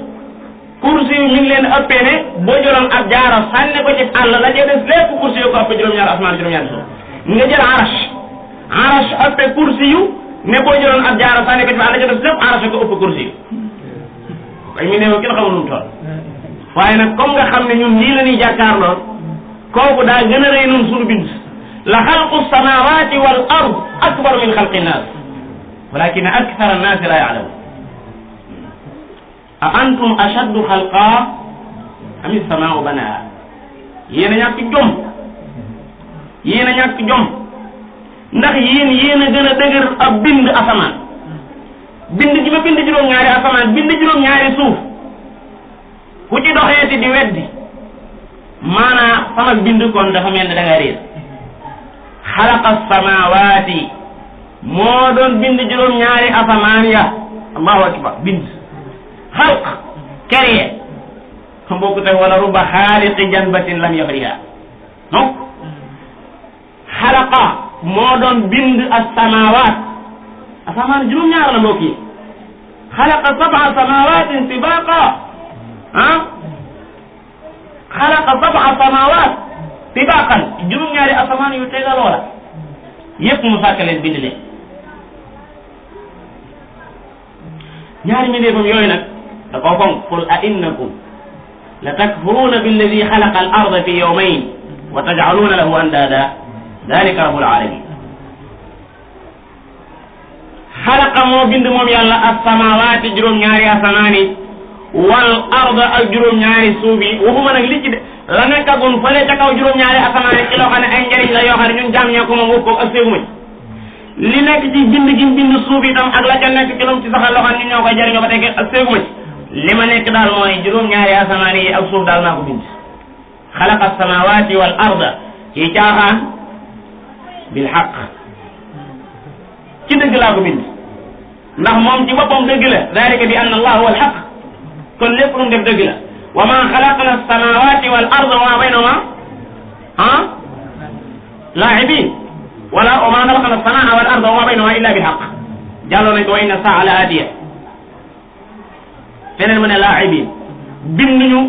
kursi yu ñu ngi leen ëppee ne boo jëloon ab jaaro sànni ko ci àll la cee des lépp kursi yu ko ëppee juróom-ñaari asamaan juróom-ñaari suuf nga jël arash ëppee kursi yu ne boo jëloon ab jaaro sànni ko ci àll la cee des lépp arash ko ëpp kursi yu ay mi néew kenn xamul nu mu toll waaye nag comme nga xam ne ñun lii la ñuy jàkkaarloo kooku daa gën a rëy nun suñu bind la xalqu samawati wal ard akbar min xalqi nnaas walakin akthara annaasi la yaalamun a antum ashaddu xalqa am as-samaau banaaha yéen a ñàkk jom ndax yéen a gën a dëgër ab bind asamaan bind ji ma bind juróom-ñaari asamaan bind juróom-ñaari suuf ku ci doxeeti di weddi maanaam sama bind kon dafa mel ne da nga réer xalaqa samaawaati moo doon bind juróom-ñaari asamaan ya allahu akbar bind xalq créé bokku te wala ruba xaaliqi janbatin lam yafriha donc xalaqa moo doon bind as-samaawaat asamaan juróom-ñaar la mbokk yi xalaqa sab'a samaawatin tibaqa xalaqa sab'a samaawaat tibaqan juróom-ñaari asamaan yu tegaloo la yépp mu sàkk leen bind leen ñaari mbindeefam yooyu nag da koo fonk qul a innakum la takfuruuna billadi xalaqa al arda fi yawmayn wa tajcaluuna lahu andaada dalika rabbul alamin xalaqa moo bind moom yàlla as-samaawaati juróom-ñaari asamaan yi wal arda ak juróom-ñaari suuf yi waxuma nag li ci de la nekkagun fële ca kaw juróom-ñaari asamaan ci loo xam ne ay njëriñ la yoo xam ne ñun jaam ñee ko moom wëpp ko ak séeguma ci li nekk ci bind gi bind suuf itam ak la ca nekk ci lum ci saxal loo xam ne ñun ñoo koy jëriñoo ba tey ak séeguma ci li ma nekk daal mooy juróom-ñaari asamaan yi ak suuf daal maa ko bind xalaqa samawati wal arda ci caaxaan bil xaq ci dëgg laa ko bind ndax moom ci boppam dëgg la dalika bi anna allah huwa al xaq kon lépp lu mu def dëgg la wa ma xalaqna samawati wal arda wa ma baynahuma laa'ibin wala wa ma xalaqna samaa wal arda wa ma baynahuma illa bil xaq jàlloo nañ ko wa inna saa la aatiya feneen mu ne laa'ibin binduñu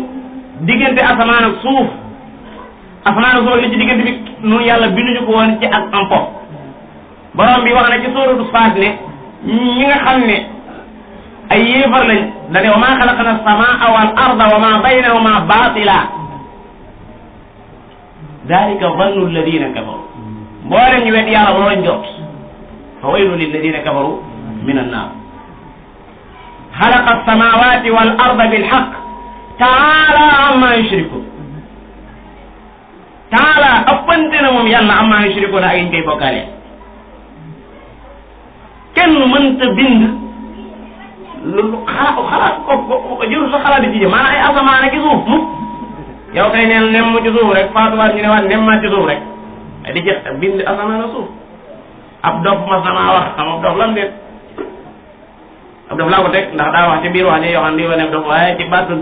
diggante asamaan ak suuf asamaan ak suuf ak li ci diggante bi nun yàlla binduñu ko woon ci ak ampo borom bi wax na ci suuratu Faat ne ñi nga xam ne ay yéefar lañ dane wa ma xalaqna samaa wal arda wa ma baynahuma baatila dalika zannu alladina kafaru mboolem ñu wet yàlla loolu lañ jot fa waylu lilladina kafaru min annaar xalaqa samawati wal arda bilxaq taala amma yushrikun taala ëppante na moom yàlla amma yushrikun ak yiñ koy bokkaale kenn mënta bind lu xalaat ko jëru sa xalaat di ci jëm maanaam ay asamaan ak suuf mu yow kay neen nem ci suuf rek faatuwaat ñu ne waat nem ma ci suuf rek di jëx bind asamaan ak suuf ab dof mas na maa wax xam ab dof lam déet ab dof laa ko teg ndax daa wax ci biir wax ne yoo xam ne wane dof waaye ci baatu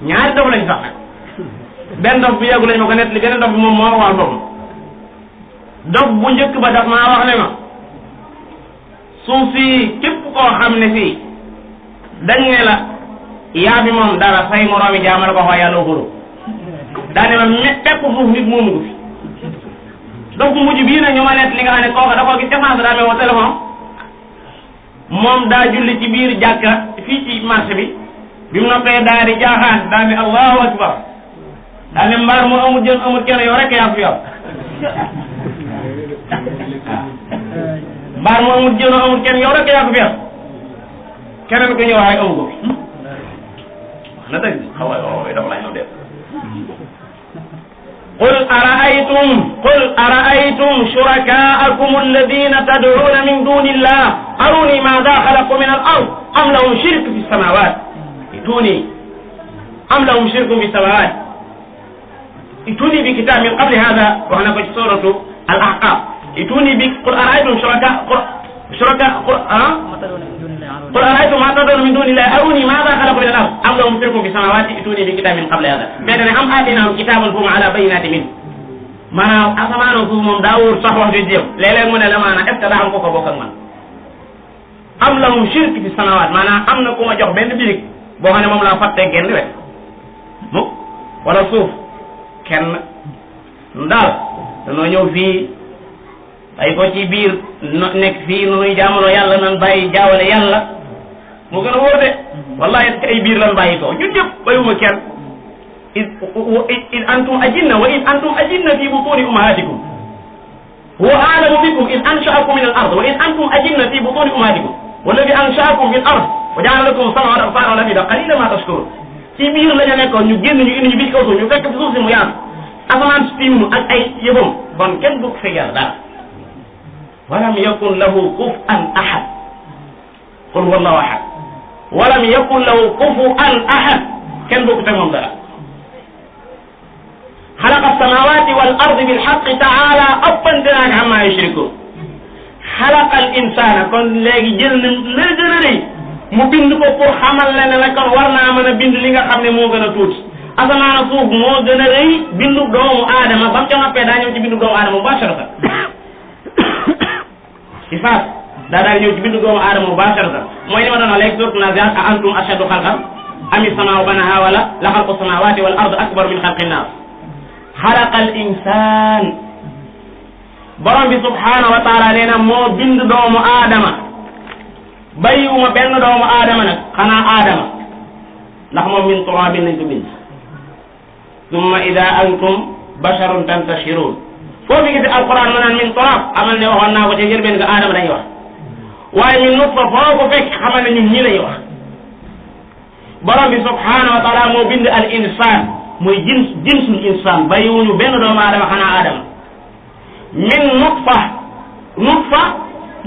ñaari dof lañ sax nag benn dof bi yàggu lañ ma ko nett li beneen dof bi moom moo wax boppam dof bu njëkk ba daf maa wax ne ma suuf si képp koo xam ne fii dañ ne la yaa fi moom dara say moroomi jaamal ko wax yàlla xuru daa ne ma pepp suuf nit moomu ko fi dof bu mujj bii nag ñu ma nett li nga xam ne kooka da koo gis défense daa mee woo téléphone moom daa julli ci biir jàkka fii ci marché bi mu noppee daa di jaaxaan daa ne allahu akbar daa ne mbaar mu amul jën amul kenn yow rek yaa fi yow mbaar mu amul jën amul kenn yow rek yaa ko fi yow keneen ko ñëw waaye amu ko fi wax na dëgg xaw a dafa laa ñëw def قل أرأيتم شركاءكم الذين تدعون من دون الله أروني ماذا خلقوا من الأرض أم لهم شرك في السماوات ائتوني أم لهم شرك في السماوات ائتوني بكتاب من قبل هذا وأنا في سورة الأحقاف ائتوني قل أرأيتم قل أرأيتم ما تدعون من دون الله أروني ماذا خلقوا من الأرض أم لهم شرك في السماوات ائتوني بكتاب من قبل هذا بيننا أم آتيناهم كتابا فهم على بينات منه maanaam asamaan suuf moom daa wóor sax wax ju jëm léeg-léeg mu ne la maanaam est-ce que daa am ko bokk ak man am lahum shirk fi samawaat maanaam am na ku ma jox benn birig boo xam ne moom laa fàttee genn wet mu wala suuf kenn daal danoo ñëw fii ay ko ci biir nekk fii nu nuy jaamuloo yàlla nan bàyyi jaawale yàlla mu gën a wóor de wallahi ci ay biir lan bàyyi ko ñun ñëpp bayuma kenn إذ أنتم أجنة وإذ أنتم أجنة في بطون أمهاتكم هو أعلم بكم إذ أنشأكم من الأرض وإذ أنتم أجنة في بطون أمهاتكم والذي أنشأكم في الأرض وجعل لكم السمع والأبصار والأفئدة قليلا ما تشكرون ci biir la ñu nekkoon ñu génn ñu indi ñu biir kaw suuf ñu fekk ci suuf si mu yaatu asamaan si tiim ak ay yëfam kon kenn du ko fekk yàlla dara walam yakun lahu kufuwan ahad qul huwa allahu ahad walam yakun lahu kufuwan ahad kenn du ko teg moom dara xalaqa samawati wal ardi bil haqqi taala ëppante naag amma yushrikun xalaqa al insana kon léegi jël na la gën a rëy mu bind ko pour xamal la ne la kon war naa mën a bind li nga xam ne moo gën a tuuti asamaan ak suuf moo gën a rëy bindu doomu aadama ba mu ca noppee daa ñëw ci bindu doomu aadama mubasharatan ci faat daa daal ñëw ci bindu doomu aadama mubasharatan mooy li ma doon wax léegi surtout naziat a antum ashaddu xalqan ami samaa banaha wala la xalqu samawati wal ard akbar min xalqi nnaas xalaqa al insan borom bi subhanahu wa taala nee na moo bind doomu aadama bàyyiwuma benn doomu aadama nag xanaa aadama ndax moom min turabin lañ ko bind summa ida antum basharun tantashirun foo fi gis alquran mu naan min turab amal ne waxoon naa ko ci njëlbeen nga aadama dañuy wax waaye min nutfa foo ko fekk xamal ne ñun ñii lañuy wax borom bi subhanahu wa taala moo bind al insaan muy jinsul insaan bàyyiwuñu benn doomu aadama xanaa aadama min nutfa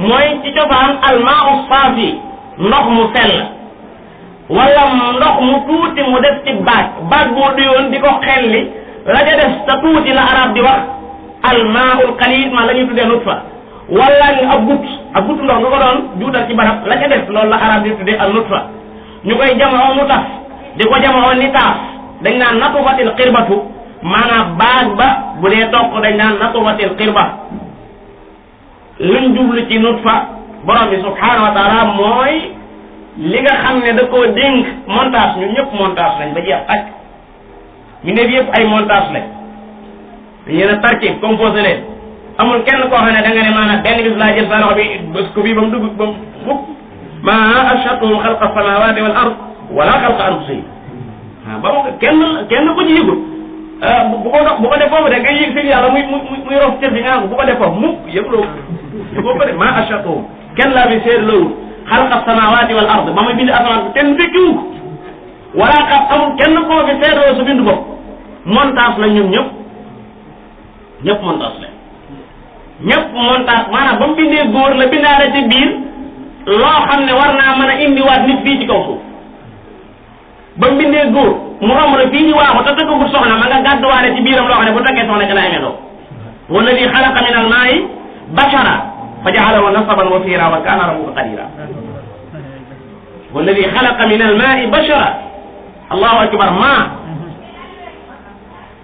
mooy ci cosaan almaau saafi ndox mu sell wala ndox mu tuuti mu def ci baag boo duyoon di ko xelli la ca def te tuuti la arab di wax almaaul qalil ma la ñuy tuddee nutfa wala ab gut ndox nga ko doon juutal ci barab la ca def loolu la arab di tuddee al nutfa ñu koy jamoo mu taf di ko jamoo ni taaf dañ naan natufatil xirbatu maanaam baag ba bu dee toq dañ naan natufatil xirba luñ jublu ci nutfa borom bi subhanahu wa taala mooy li nga xam ne da koo dénk montage ñun ñëpp montage lañ ba jeex ak ñu ne yëpp ay montage lañ dañu leen a tarkib composé leen amul kenn koo xam ne da nga ne maanaam benn bis laa jël sa loxo bi bés ko bii ba mu dugg ba mu fukk ma ashhadtuhum xalqa samawati wal ard wala xalqa anfusihim ba mu kenn ko ci yëgul bu ko def foofu de ngay yëg fi yàlla muy rof cër bi nga bu ko def foofu mukk yëguloo ko de ma ashhadtuhum kenn laa bi seet loolu xalqa samawati wal ard ba muy bind asamaan bi kenn fekkiwu ko wala xam amul kenn koo fi seetloo sa bind bopp montage la ñun ñëpp montage la ñëpp montage maanaam ba mu bindee góor la bindaale ci biir loo xam ne war naa mën a indiwaat nit fii ci kaw suuf ba mu bindee góor mu romb na fii ñu waaxu te tëggagul soxna ma nga gàdduwaale ci biiram loo xam ne bu takkee soxna ca la amee doom walladi xalaqa min al maa'i bashara fa ja'alahu nasaban wa fiira wa kaana rabbuka qadira walladi xalaqa min al maa'i bashara allahu akbar maa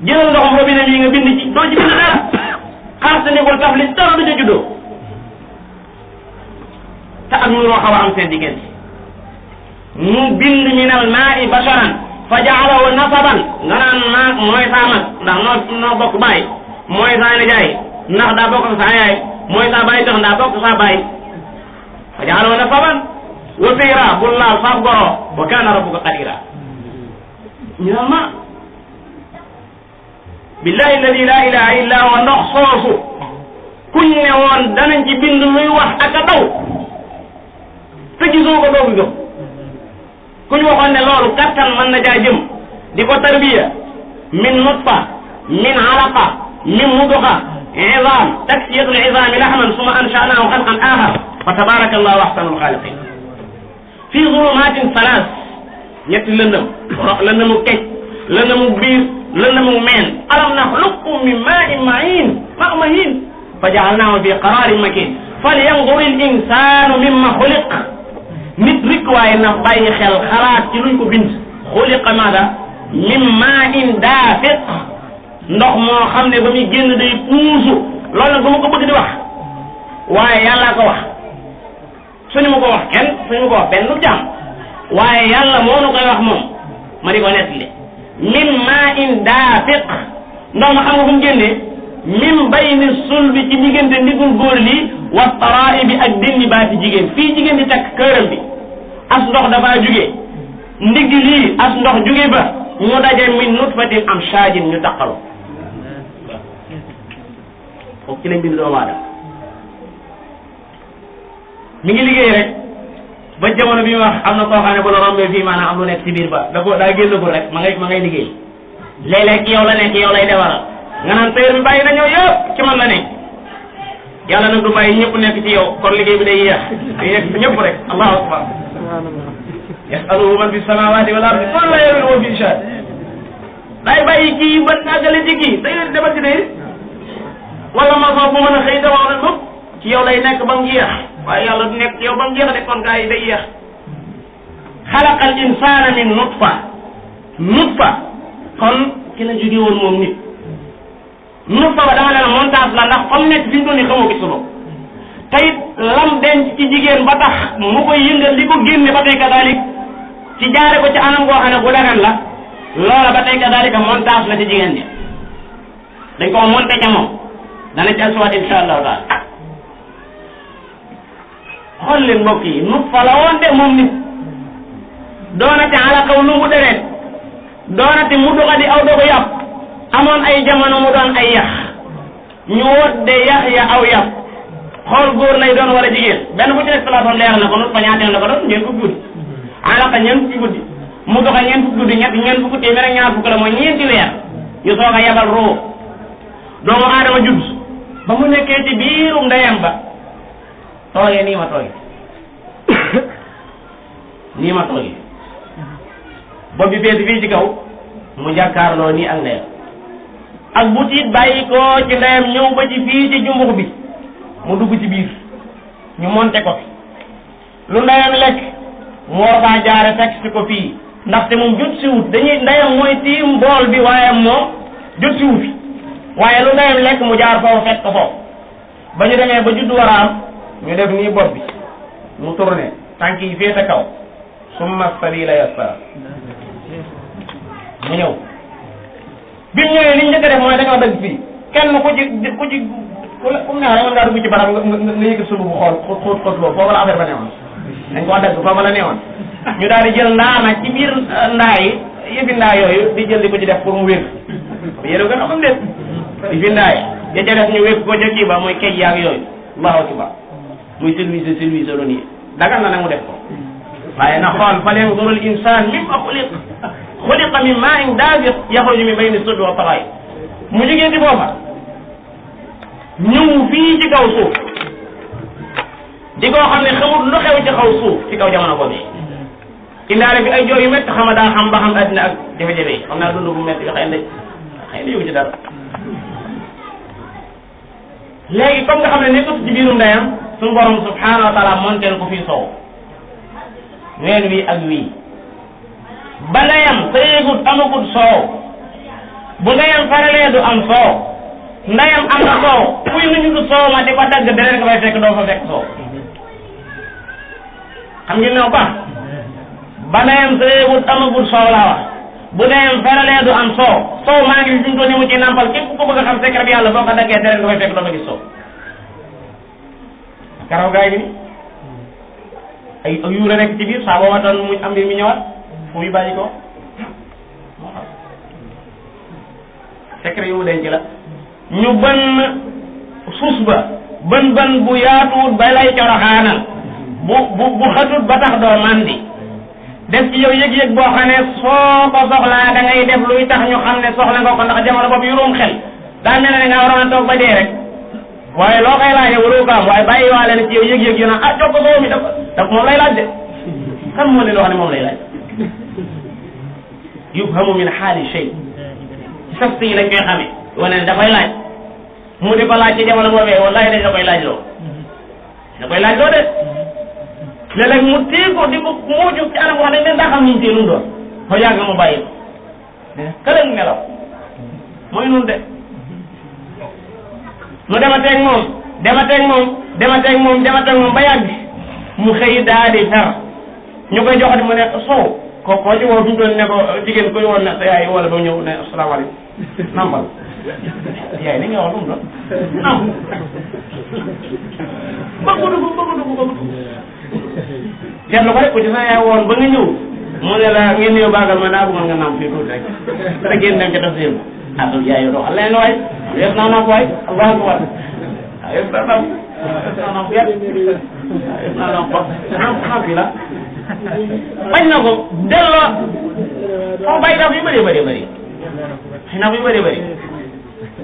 jëlal ndoxam robinet bii nga bind ci doo ci bind dara xaar sa négol taf li dara du ca juddoo te ak nuroo xaw a am seen diggante mu bind min al maa'i basharan fa ja'alahu nasaban nga naan maa mooy saa mag ndax noo bokk baay mooy saa nijaay ndax daa bokk saa yaay mooy saa baay tax daa bokk saa baay fa ja'alahu nasaban wa fiira bul laal faaf goro wa kaana rabbuka qadira ñu naan ma billahi alladi la ilaha illa huwa ndox soosu kuñ ne woon danañ ci bind luy wax ak a daw te gisoo ko doogu gëm kuñ waxoon ne loolu kattan mën na jaa jëm di ko tarbiya min nutfa min alaqa min muduxa izam taksiyatul izami lahman suma ansha'nahu xalqan axar fa tabaraka allahu ahsanul xaaliqin fi zulumatin salaas ñetti lëndëmu kej lëndëmu biir lëndëmu meen alam naxluqkum min maa'in mahiin fa ja'alnaahu fi qaraarin makiin falyanzur al insaanu mimma xuliq nit rek waaye na bàyyi xel xalaat ci luñ ko bind xuliqa maada min maa'in daafiq ndox moo xam ne ba muy génn day puusu loolu nag ba ma ko bëgg di wax waaye yàllaa ko wax suñu ma ko wax kenn suñu ko wax benn jàmm waaye yàlla moo nu koy wax moom ma di ko nettali min maa'in daafiq ndox ma xam nga fu mu génnee min bayni sulbi ci diggante ndigul góor lii wa taraa'ibi ak dindi baati jigéen fii jigéen di takk këram bi as ndox dafaa jóge ndigg lii as ndox jóge ba ñu daje min nutfatin amshaajin ñu taqaloo kooku ci lañ bind doomu aadama mi ngi liggéey rek ba jamono bi mu wax am na koo xam ne bu la rombee fii maanaam am lu nekk ci biir ba daa génnagul rek ma ngay liggéey léeg-léeg yow la nekk yow lay defaral nga naan tëyër bi bàyyi na ñëw yëpp ci man la nekk yàlla nag du bàyyi ñëpp nekk ci yow kon liggéey bi day yéex day yegg ci ñëpp rek allahu akbar yasaluhu man fi samawati wal ardi kon la yowil woo fi sha day bàyyi kii ba àggale ci kii day demal ci day wala ma soo bu mën a xëy dawaa na moom ci yow lay nekk ba mu jeex waaye yàlla du nekk ci yow ba mu jeex de kon gaa yi day yeex xalaqal insana min nutfa kon ki la jóge woon moom nit nutfa ba dama leen montage la ndax comme nekk fi mu doon ni xamoo ko solo te it lam denc ci jigéen ba tax mu koy yëngal li ko génne ba tey kadalik ci jaare ko ci anam goo xam ne bu dagan la loola ba tey kadalika montage la ci jigéen ñi dañ ko monté ca moom dana ci alsuwaat insha allahu taala xool leen mbokk yi nutfa la woon de moom nit doonati alaqaw lu mu deret doonati mu doxa di aw dogu yàpp amoon ay jamono mu doon ay yax ñu wodde yax ya aw yàpp xool góor lay doon wala jigéen benn bu ci nekk platon leer na ko nutfa ñaateel la ko doon ñeent fukki guddi alaqa ñeent fukki guddi mu doxe ñeent fukk guddi ñeent fukk téeméer ak ñaar fukk la mooy ñeenti weer ñu soog a yebal roo doomu aadama judd ba mu nekkee ci biirum ndeyam ba toogee nii ma toogee nii ma toogee bopp bi feesi fii ci kaw mu jàkkaarloo nii ak ndeyam ak bu tiit bàyyi ko ci ndeyam ñëw ba ci fii ci jumbux bi mu dugg ci biir ñu monté ko fi lu ndeyam lekk mu war faa jaare fekk si ko fii ndaxte moom jot si wut dañuy ndeyam mooy tiim bool bi waaye moom jot si wut fi waaye lu ndeyam lekk mu jaar foofu fekk ko foofu ba ñu demee ba juddu war a am ñu def nii bopp bi mu tourné tànk yi féete kaw summa sabila yassara mu ñëw bi mu ñëwee li ñu njëkk a def mooy dañoo dëgg fii kenn ku ci comme ne mën ngaa dugg ci barab nga yëkkat sulu bu xool xóot loolu foofu la affaire ba newoon dañ ko dëgg foofu la newoon ñu daal di jël ndaa nag ci biir ndaa yi yëfi ndaa yooyu di jël di ko ci def pour mu wér yéen gën a xam déet yëfi ndaa yi ya ca def ñu wér ko ca kii ba mooy kej yaag yooyu allahu akbar muy service doon yi dagal na nag mu def ko waaye na xool fa yanzuru al insan mimma xuliqa min maa'in daafiq yaxruju min bayni sulbi wa taraa'iq mu jógee ci foofa ñëw fii ci kaw suuf di ko xam ne xamul lu xew ci kaw suuf ci kaw jamono boobu indaale fi ay jooy yu métti xam daa xam ba xam addina ak jafe-jafe yi xam naa dund bu métti bi xëy na yóbbu ci dara léegi comme nga xam ne nekkut ci biirum ndeyam suñu borom subhanahu wa taala monteel ko fii sow ween wi ak wii ba ndeyam sëyeegut amagut soow bu ndeyam faralee du am soow ndeyam am na soow kuy nu ñu du soow ma di ko dagg deret nga fay fekk doo fa fekk soow xam ngeen ne ko baax ba ndeyam sëyeegut amagut soow laa wax bu ndeyam faralee du am soow soow maa ngi fi mu toll nii mu ci nampal képp ku bëgg a xam secret bi yàlla boo ko daggee deret nga fay fekk doo fa gis soow karaw gaa ngi ni ay yu la nekk ci biir saa boo watoon mu am mbir mi ñëwaat fu muy bàyyi ko moo xam secret yu mu denc la ñu bën suus ba bën bu yaatuwut ba lay coroxaanal bu xatut ba tax doo mandi def ci yow yëg-yëg boo xam ne soo ko soxlaa da ngay def luy tax ñu xam ne soxla nga ko ndax jamono boobu yuróom xel daa mel ne nga waroon a toog ba dee rek waaye loo koy laajee waroo ko am waaye bàyyi waale ne ci yow yëg-yëg yu naan jox ko soo mi daf moom lay laaj de kan moo leen wax ne moom lay laaj yufhamu min xaali shay ci saf yi lañ koy xamee wane ne dafay laaj mu di ko laaj ci jamono boobee wallahi dañ da koy laaj loo de léeg-léeg mu téye ko di ko muuju ci anam wax dañ leen daa xam niñ téye lu mu doon xoo yàgg mu bàyyi ko këlëg nelaw mooy nun de mu demateeg moom ba yàgg mu xëy daa di fer ñu koy joxati mu ne soow koo ci woo fi mu toll ne ko jigéen koy woon ne sa yaay wala ba ñëw ne asalaamaaleykum nambal yaay li nga wax lu mu doon nam bëgg dugg seetlu ko rek ko ci sa yaay woon ba nga ñëw mu ne la ngeen ñëw baagal ma daa bëggoon nga nam fii tuuti rek te ngeen dem ca def seen atul yaay doxal leen waay yëpp naa nam waay allahu akbar yëpp naa nam yëpp naa nam ko xam fi la bañ na ko delloo foo bay daf yu bëri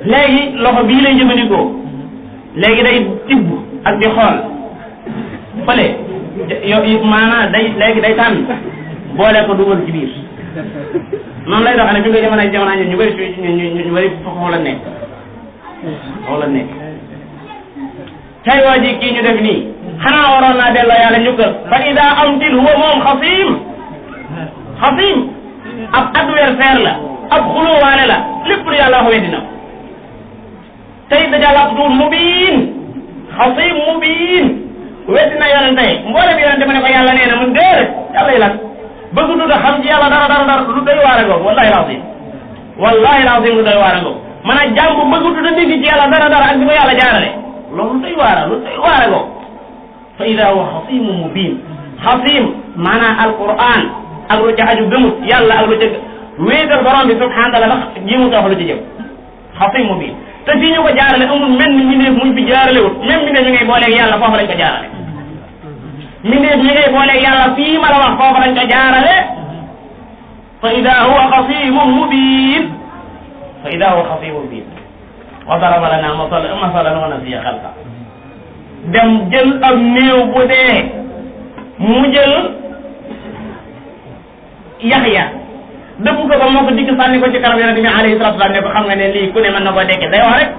léegi loxo bii lay jëfandikoo léegi day tibb ak di xool fële maanaam léegi day tànn boole ko dugal ci biir noonu lay doxale bi nga jamono ñu bëri fi ñu bëri foofu la nekk tey waa ji kii ñu def nii xanaa waroon naa delloo yàlla njukkal fa ida amtil huwa moom xasim ab adversaire la ab xulóowaale la lépp lu yàlla wax weddi na tey dajal abdul mubin xasim mubin weddi na yonente mboolem yonente ma ne ko yàlla nee na mun déere yàlla yi lan bëgg duta xam ci yàlla dara lu doy waar a ngoog wallahi lazim lu doy waar a ngoog man a jàmm bëgg duta dégg ci yàlla dara ak di ko yàlla jaarale loolu lu doy waar a ngoog fa ida huwa xasimun mubin xasim maanaam alquran ak lu ca aju gëmut yàlla ak lu ca wéetal borom bi subhanahu wa taala ndax ji mu tax lu ci jëm xasim mubin te fii ñu ko jaarale amul mel ni mbindeef muñ fi jaarale wut même mbindeef ñu ngay booleeg yàlla foofu lañ ko jaarale mbindeef ñu ngay booleeg yàlla fii ma la wax foofu lañ ko jaarale fa ida huwa xasimun mubin fa ida huwa xasimun mubin wa daraba lana masalan wa nasiya xalqa dem jël ab néew bu dee mu jël Yaxya dëpp ko ba moo ko dikk sànni ko ci kanam yonente bi alayhi salatu wasalam ne ko xam nga ne lii ku ne mën na ko dekke day wax rek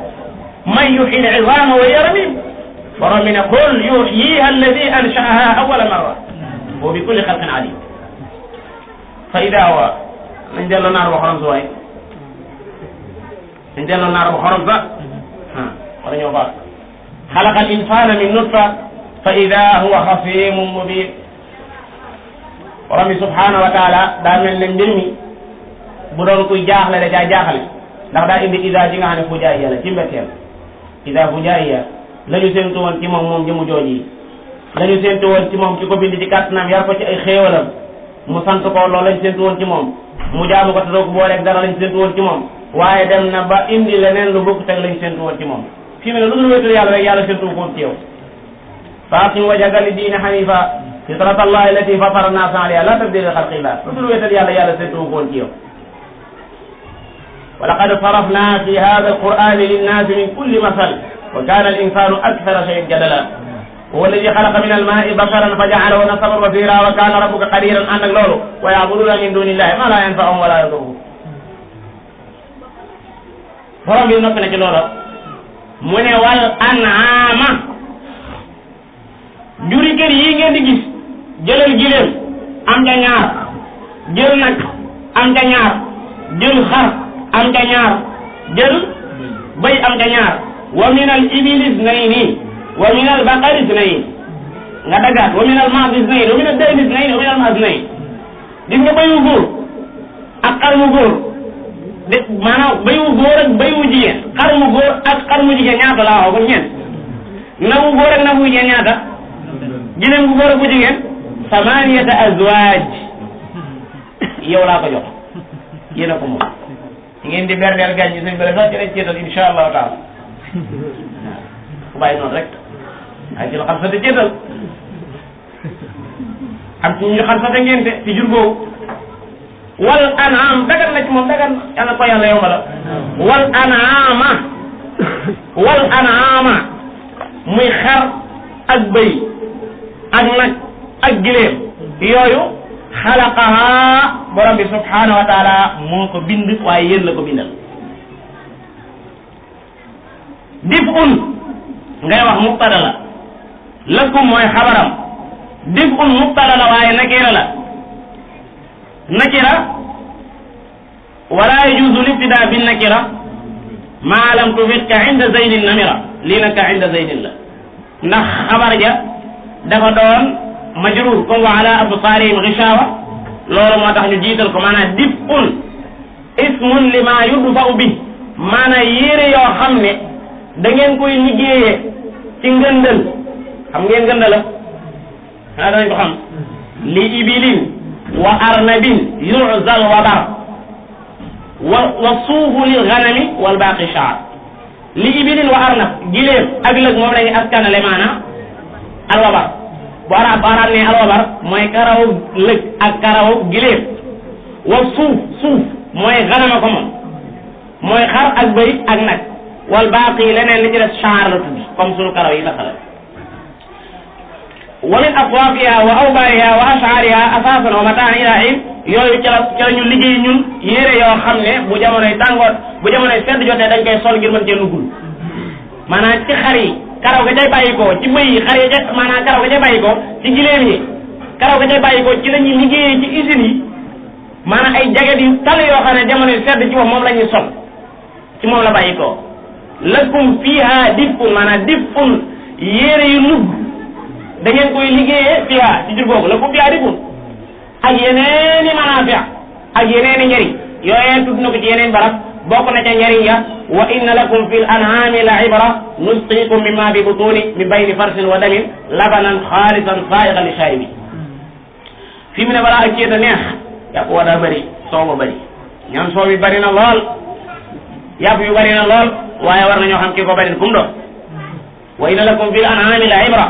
man yuhyi al-izama wa hiya ramim borom bi ne qul yuhyiha alladi ansha'aha awwala marra wa bi kulli xalqin alim fa ida huwa nañ delloo naar ba xorom sa waay nañ delloo naar ba xorom sa wala ñoo baax xalaqa al insana min nutfa fa ida huwa xasimun mubin borom bi subhanahu wa taala daa mel ne mbir mi bu doon kuy jaaxle da caa jaaxale ndax daa indi ida ji nga xam ne fujaaiya la ci mbetteel ida fujaaiya la ñu séntu woon ci moom jëmu jooji la ñu séntu woon ci moom ci ko bind ci kàttanam yar ko ci ay xéewalam mu sant ko loolu lañ séntu woon ci moom mu jaamu ko te doo ko booleeg dara lañ séntu woon ci moom waaye dem na ba indi leneen lu bokk teg lañ séntu woon ci moom fii mu ne lu dul wéetal yàlla rek yàlla séntu ko woon ci yow faaqim wajhaka li diine hanifa fitrata allahi allati fatara nnaasa alayha la tabdila li xalqillah lu dul wéetal yàlla yàlla séntu ko woon ci yow wa laqad sarafna fi hada alqur'ani linnaasi min kulli masal wa kana al insanu akthara shay'in jadala huwa alladi xalaqa min almaai basharan fa ja'alahu nasaban wa sihra wa kana rabbuka qadiran ànd ak loolu wa ya'buduna min dunillahi ma la yanfa'uhum wa la yadurruhum borom bi noppi na ci loola mu ne wal an'ama juri kër yi ngeen di gis jëlal giléem am ca ñaar jël nag am ca ñaar jël xar am ca ñaar jël bëy am ca ñaar wa min al ibili isnayni wa min al baqari isnayni nga dagaat wa min al maas isnayni wa min al dayni isnayni wa min al maas isnayni gis nga bëyu góor ak xar mu góor de maanaam bëyu góor ak bëyu jigéen xar mu góor ak xar mu jigéen ñaata laa wax kon ñeent nagu góor ak nagu jigéen ñaata gileem gu góor ak bu jigéen samaniyata azwaaj yow laa ko jox yéen a ko moom ngeen di berdeel gaañ ñi suñ bële sax ci lañ ceetal insha allahu taala ku bàyyi noonu rek ay ci la xam sate ceetal am ci ñu xam sate ngente ci jur googu wal an'am dagan na ci moom dagan na yàlla ko yàlla yomba la wal an'ama muy xar ak bëy ak nag ak gileem yooyu xalaqaha borom bi subhanahu wa taala moo ko bind waaye yéen la ko bindal dif'un ngay wax mubtada la lakum mooy xabaram dif'un mubtada la waaye nakira la nakira wala yajuzu libtida bin nakira ma lam tufid ka inda zaydin namira lii nag ka inda zaydin la ndax xabar ja dafa doon majrur comme wa ala absaarihim gishawa loolu moo tax ñu jiital ko maanaam dif'un ismun lima yudfa'u bi maanaam yére yoo xam ne da ngeen koy liggéeyee ci ngëndal xam ngeen ngëndala xanaa danañ ko xam li ibilin wa arnabin yu'zal wabar wa suufu lil ganami wal baaqi sha'r li ibilin wa arnab giléem ak lëg moom lañu askanale maanaam alwabar bu arab ne alwabar mooy karawu lëg ak karawu giléem wa suuf mooy ganama ko moom mooy xar ak bëy ak nag wal baaqi leneen li ci def sha'r la tudd comme sunu karaw yi taxala wa min aswaafiha wa awbaariha wa ash'aariha asaasan wa mataan ila hin yooyu ca la ñu liggéey ñun yére yoo xam ne bu jamonoy tàngoor bu jamonoy sedd jotee dañ koy sol ngir mën cee nuggul maanaam ci xar yi karaw ga cay bàyyi ko ci bëy yi xar yi ca maanaam karaw ga cay bàyyi ko ci giléem yi karaw ga cay bàyyi ko ci la ñuy liggéeyee ci usines yi maanaam ay jaget yu tal yoo xam ne jamonoy sedd ci moom la ñuy sol ci moom la bàyyi ko lakum fiha dif'un maanaam dif'un yére yu nugg da ngeen koy liggéeyee fiha ci jur boobu lakum fiha dif'un ak yeneeni manaafi ak yeneeni njëriñ yooyee tudd na ko ci yeneen barab bokk na ca njëriñ ya wa inna lakum fil an'ami la ibra nusqikum mimma bi butuni min bayni farsin wa damin labanan xaalisan saa'igan li shaaribi fi mu ne balaa ak ceeta neex yàpp wa daa bëri soow ba bëri ñam soow bi bëri na lool yàpp yu bëri na lool waaye war nañoo xam ki ko bëri kum doon wa inna lakum fil an'ami la ibra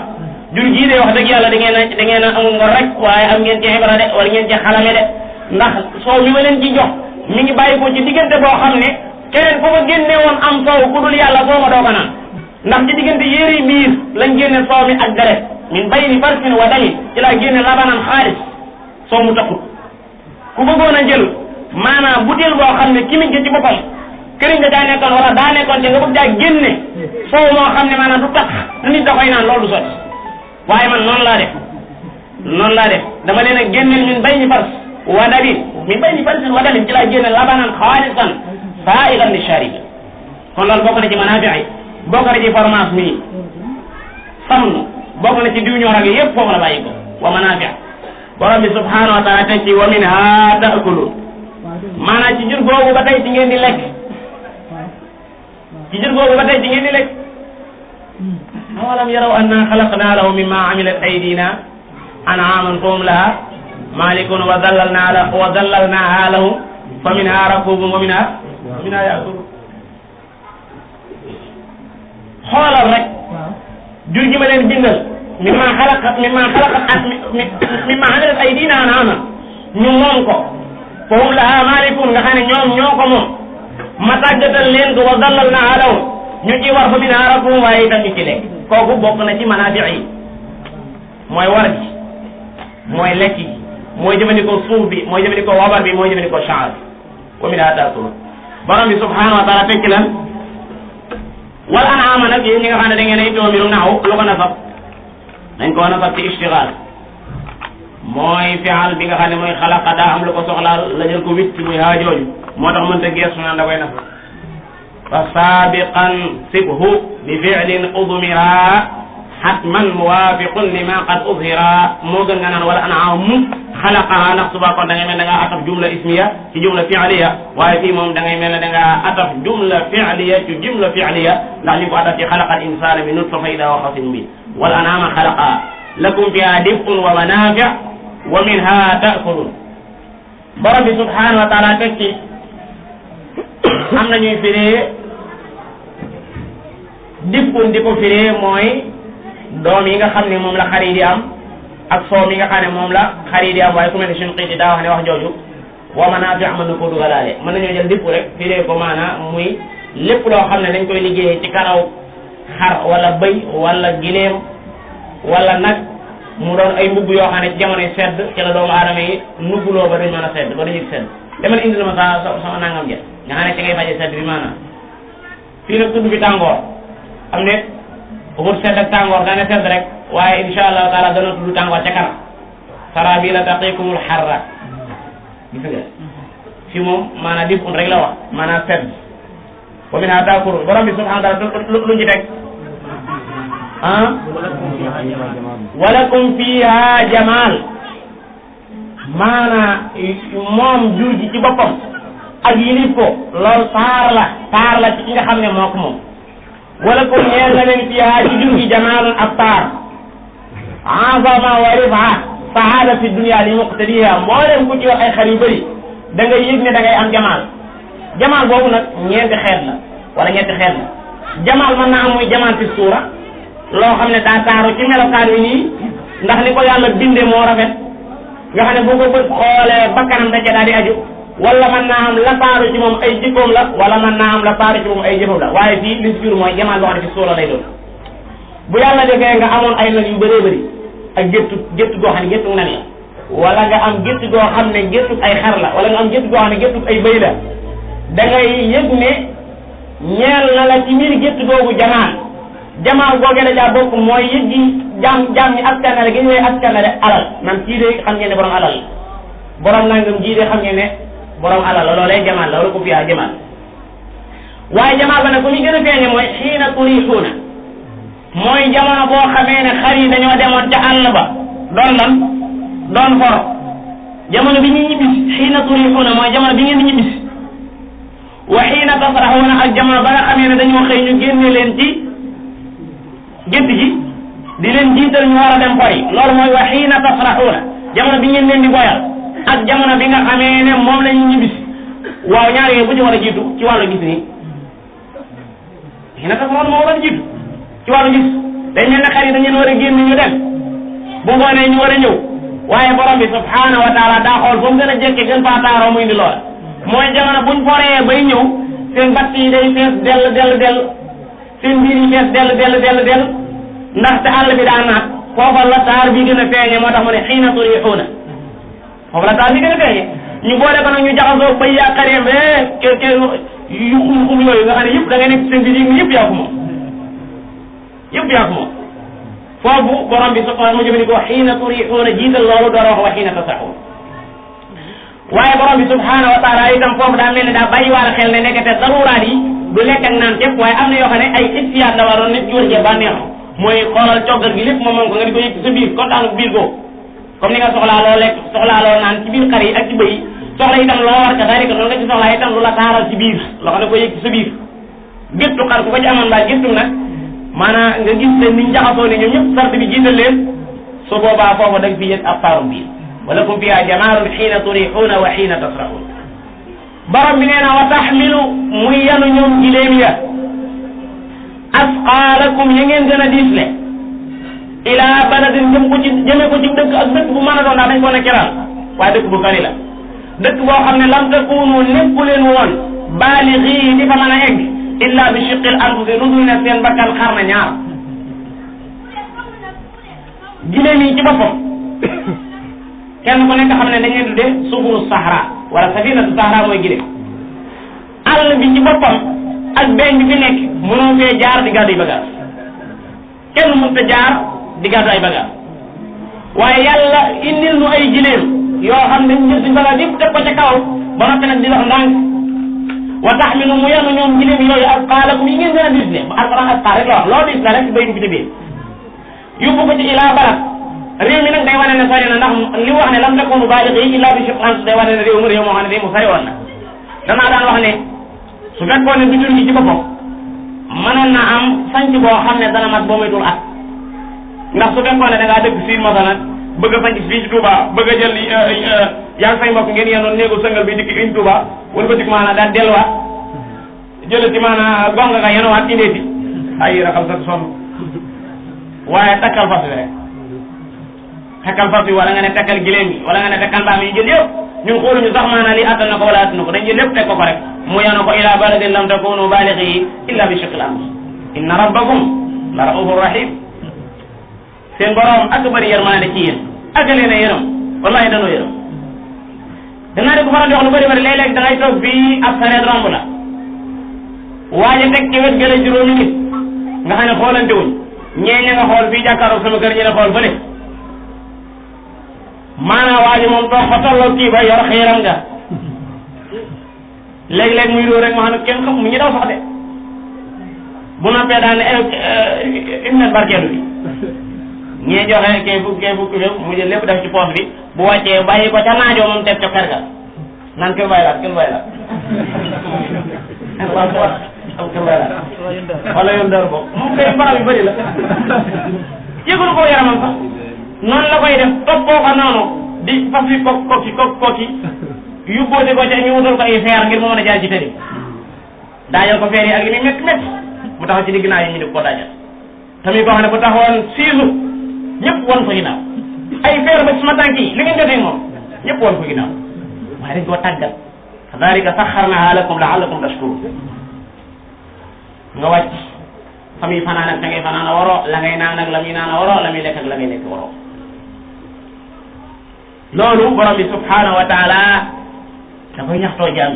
jur jii de wax dëgg yàlla da ngeen a amul ngor rek waaye am ngeen ci ibra de wala ngeen ci xalame de ndax soow mi ma leen ci jox mi ngi bàyyi ko ci diggante boo xam ne keneen ku ko génne woon am soow ku dul yàlla soo ma doo ko naan ndax ci diggante yéeri biir lañ génne soow mi ak deret min bayni farsin wa dami ci laa génne labanan xaalis soo mu taxut ku bëggoon a jël maanaam butéel boo xam ne kimij ci boppam këriñ nga daa nekkoon wala daa nekkoon te nga bëgg daa génne soow moo xam ne maanaam du tax te nit da koy naan loolu du sotti waaye man noonu laa def dama leen a génneel min bayni fars wa damin min bayni farsin wa damin ci laa génne labanan xaalisan saa'igan lishaarib kon loolu bokk na ci manaafi' bokk na ci formation mi sàmm bokk na ci diw ñor ak yëpp foofu la bàyyi ko wa manaafi' borom bi subhaanahu wa taala teg ci wa minhaa ta'kuluun maanaam ci jur googu ba tey ci ngeen di lekk awalam yaraw anna xalaqnaa lahum mimmaa amilat aydinaa an'aaman fahum lahaa maalikuun wa zallalnaahaa lahum fa minhaa rakuubuhum wa minhaa ya'kuluun xoolal rek jur gi ma leen bindal mimmaa amilat aydinaa an'aaman ñu moom ko fahum lahaa maalikuun nga xam ne ñoom ñoo ko moom ma tàggatal leen ko wa zallalnaahaa lahum ñu ci war fa minhaa rakuubuhum waaye itam ñu ci lekk kooku bokk na ci manaafi' yi mooy war gi mooy lekk gi mooy jëfandikoo suuf bi mooy jëfandikoo wabar bi mooy jëfandikoo shaar bi wa minhaa ta'kuluun borom bi subhaanahu wa taala tekki lan wal an'aama nag yéen ñi nga xam ne da ngeen ay doomiru naaw lu ko nasab dañ koo nasab ci ishtigaal mooy fi'al bi nga xam ne mooy xalaqa daa am lu ko soxlaal la jël ko witt muy haajooju moo tax mënta geesu naan da koy nasab fa saabiqan sibhu bi fi'lin udmira hatman muwaafiqun lima qad uzhira moo gën nga naan wala an'aamu xalaqaha ndax suba kon da ngay mel da ngaa ataf jumla ismiya ci jumla fi'liya waaye fii moom da ngay mel ne da ngaa ataf jumla fi'liya ci jumla fi'liya ndax li ko ataf ci xalaqa al insana min nutfa fa idaa huwa xasiim mubin wal an'aama xalaqaha lakum fiha dif'un wa manaafi' wa minha ta'kulun borom bi subhanahu wa taala teg ci am na ñuy firee dif'un di ko firee mooy doom yi nga xam ne moom la xar yi di am ak soow mi nga xam ne moom la xar yi di am waaye ku mel ne Shinqiiti daa wax ne wax jooju wa manaafi' mën na koo dugalaale mën nañoo jël dipp rek firee ko maanaam muy lépp loo xam ne dañ koy liggéeyee ci karaw xar wala bëy wala gileem wala nag mu doon ay mbubb yoo xam ne ci jamonoy sedd ci la doomu aadama yi nubbuloo ba duñ mën a sedd ba duñu sedd demal indil ma sama nangam ja nga xam ne ci ngay faje sedd bi maanaam fii nag tudd bi tàngoor am ne pour sedd ak tàngoor dana sedd rek waaye insha allahu taala dana tudd tàngoor ca kanam sarabila taqikumul harra gis nga fi moom maanaam dif un rek la wax maanaam sedd wa minhaa ta'kulun borom bi subhanahu wa taala lu ci teg walakum fiha jamaal maanaam moom jur gi ci boppam ak yilif ko loolu taar la ci ki nga xam ne moo ko moom walakum ñeel na leen fiha ci jur gi jamaalun ab taar azama wa rifa saada fi dunya li muqtadiha moo leen ku ci wax ay xar yu bëri da ngay yëg ne da ngay am jamaal boobu nag ñeenti xeet la wala ñetti xeet la jamaal mën naa am muy jamaal fi suura loo xam ne daa taaru ci melokaan wi nii ndax ni ko yàlla binde moo rafet nga xam ne boo ko bët xoolee bakkanam da ca daal di aju wala mën naa am la taaru ci moom ay jikkoom la wala mën naa am la taaru ci moom ay jëfam la waaye fii li si jur mooy jamaal boo xam ne fi suura lay doon bu yàlla defee nga amoon ay nag yu bëree bëri ak géttu goo xam ne géttu nan la wala nga am géttu goo xam ne géttu ay xar la wala nga am géttu goo xam ne géttu ay bëy la da ngay yëg ne ñeel na la ci biir géttu googu jamaal googee la jaa bokk mooy yëg gi jaam ñi askanale gi ñu lay askanale alal man kii de xam ngeen ne borom alal la borom nangam jii de xam ngeen ne borom alal la loolee jamaal la wala ko fiyaa jamaal waaye jamaal ba nag ku ñu gën a feeñe mooy xiina turixuuna mooy jamono boo xamee ne xar yi dañoo demoon ca àll ba doon lan doon foro jamono bi ñuy ñibbisi xiina turixuuna mooy jamono bi ngeen di ñibbisi wa xiina tasraxuuna ak jamono ba nga xamee ne dañoo xëy ñu génne leen ci gétt gi di leen jiital ñu war a dem fori loolu mooy wa xiina tasraxuuna jamono bi ngeen leen di boyal ak jamono bi nga xamee ne moom la ñu ñibbisi waaw ñaar yooyu bu ci war a jiitu ci wàllu gis nii xiina tasraxuuna moo war a jiitu ci wàllu gis dañ mel ne xar yi dañ leen war a génn ñu dem bu ngoonee ñu war a ñëw waaye borom bi subhanahu wa taala daa xool ba mu gën a jekke gën faa taaroo mu indi loola mooy jamono buñ foree bay ñëw seen batt yi day fees dell seen biir yi fees dell ndaxte àll bi daa naat foofa la taar bi gën a feeñe moo tax mu ne xiina turixuuna foofu la taar bi gën a feeñe ñu boole ko nag ñu jaxasoo bay yaa xareem yu xum yooyu nga xam ne yëpp da ngay nekk seen biir yi yëpp yaa ko moom foofu borom bi subhanahu mu jëfandikoo xiina turixuuna jiital loolu door a wax wa xiina tasaxuun waaye borom bi subhanahu wa taala itam foofu daa mel ne daa bàyyi waale xel ne nekkate daruraat yi du lekk ak naan képp waaye am na yoo xam ne ay istiyaat la waroon nit ki war cee bànneexu mooy xoolal coggal gi lépp moom ko nga di ko yëg ci sa biir kontaanu biir ko comme ni nga soxlaa loo lekk soxlaa loo naan ci biir xar yi ak ci bëy yi soxla itam loo war ka daal noonu nga ci soxlaa itam lu la taaral ci biir loo xam ne ko yëg ci sa biir géttu xar ku ko ci amoon mbaa géttu nag maanaam nga gis leen niñ jaxasoo ne ñoom ñëpp sart bi jiital leen su boobaa foofu da nga fi yëg ab taaru biir wala kum fiha jamaalun xiina turixuuna wa xiina tasraxuun borom bi nee na wa taxmilu muy yanu ñoom giléem ya asqaalakum ya ngeen gën a diisle ila baladin jëme ko ci dëkk ak dëkk bu mën a doon ndax dañ ko ne keral waaye dëkk bu sori la dëkk boo xam ne lam takunu nekku leen woon baalixii di fa mën a egg illa bi shiqqil anfusi lu dul ne seen bakkan xar na ñaar giléem yi ci boppam kenn ku nekk xam ne dañ leen tuddee suburu sahra wala safinatu sahra mooy giléem àll bi ci boppam ak beñ bi fi nekk mënoo fee jaar di gàddu ay bagage kenn mënut a jaar di gàddu ay bagage waaye yàlla indil nu ay giléem yoo xam ne dañ jël suñ bagage yëpp teg ko ca kaw ba noppi nag di dox ndànk wa taxmilu mu yenu ñoom giléem yooyu asqaalakum yi ngeen gën a dis ne ba alquran asqaal rek la wax loo dis la rek ci bay dugg ci biir yóbbu ko ci ilaa balad réew mi nag day wane ne sori na ndax li wax ne lam takunu baalighi illa bi shiqqil anfus day wane ne réew moo xam ne day mu sori woon na danaa daan wax ne su fekkoon ne bidon yi ci boppam mënoon na am sanc boo xam ne dana mat boo moytul at ndax su fekkoon ne da ngaa dëkk Siin masalan bëgg a sanc fii ci Touba bëgg a jël yaa ngi say mbokk ngeen yenoon néegu sëngal bi dikk une Touba wala ba dik maanaam daal delluwaat jëlati maanaam gonga nga yenowaat indeeti ay raxam sa sonn waaye takkal fas bi rek takkal fas bi wala nga ne takkal giléem yi wala nga ne takkal mbaam yi jël yëpp ñun xooluñu sax maanaam lii attan na ko wala attan na ko dañ jël lépp teg ko rek mu yanu ko ila baladin lam takunu balighi illa bi shiqqil anfus inna rabbakum la raufur rahim seen borom ak bëri yërmande ci yéen ak leen a yërëm wallahi danoo yërëm danaa di ko faral di wax lu bëri bëri léeg-léeg da ngay toog fii ab sareet romb la waaye teg ci wet gële juróomi nit nga xam ne xoolante wuñ ñee ña nga xool fii jàkkaaroog sama kër ñi ne xool fële maanaam waa ji moom toog fa tolloo kii ba yor xiiram nga léeg-léeg muy dóor rek ma xam ne kenn xam mu ñu daw sax de bu noppee daan ne im nen barkeelu bi ñee joxe kay fukk mu jël lépp def ci poos bi bu wàccee bàyyi ko ca naajoo moom teg ca kër ga naan kër bàyyi laat kër bàyyi laat am kër bàyyi laat wala yoon dër boobu moom kay faral yu bëri la yëgul ko yaramam sax noonu la koy def toppoo ko noonu di fas fi kokki yóbboote ko ca ñu wutal ko ay feer ngir mu mën a jaar ci tëri daajal ko feer yi ak li muy métti métti mu taxaw ci digg naa yi ñu di ko daajal tamit koo xam ne bu taxawoon siisu ñëpp wan ko ginnaaw ay feer ba ci sama tànk yi li ngeen jotee moom ñëpp wan ko ginnaaw waaye dañ koo tàggat kadalika saxarnaha lakum laallakum tashkurun nga wàcc fa muy fanaan ak da ngay fanaan a waroo la ngay naan ak la muy naan a waroo la muy lekk ak la ngay lekk waroo loolu borom bi subhanahu wa taala da koy ñaxtoo jaam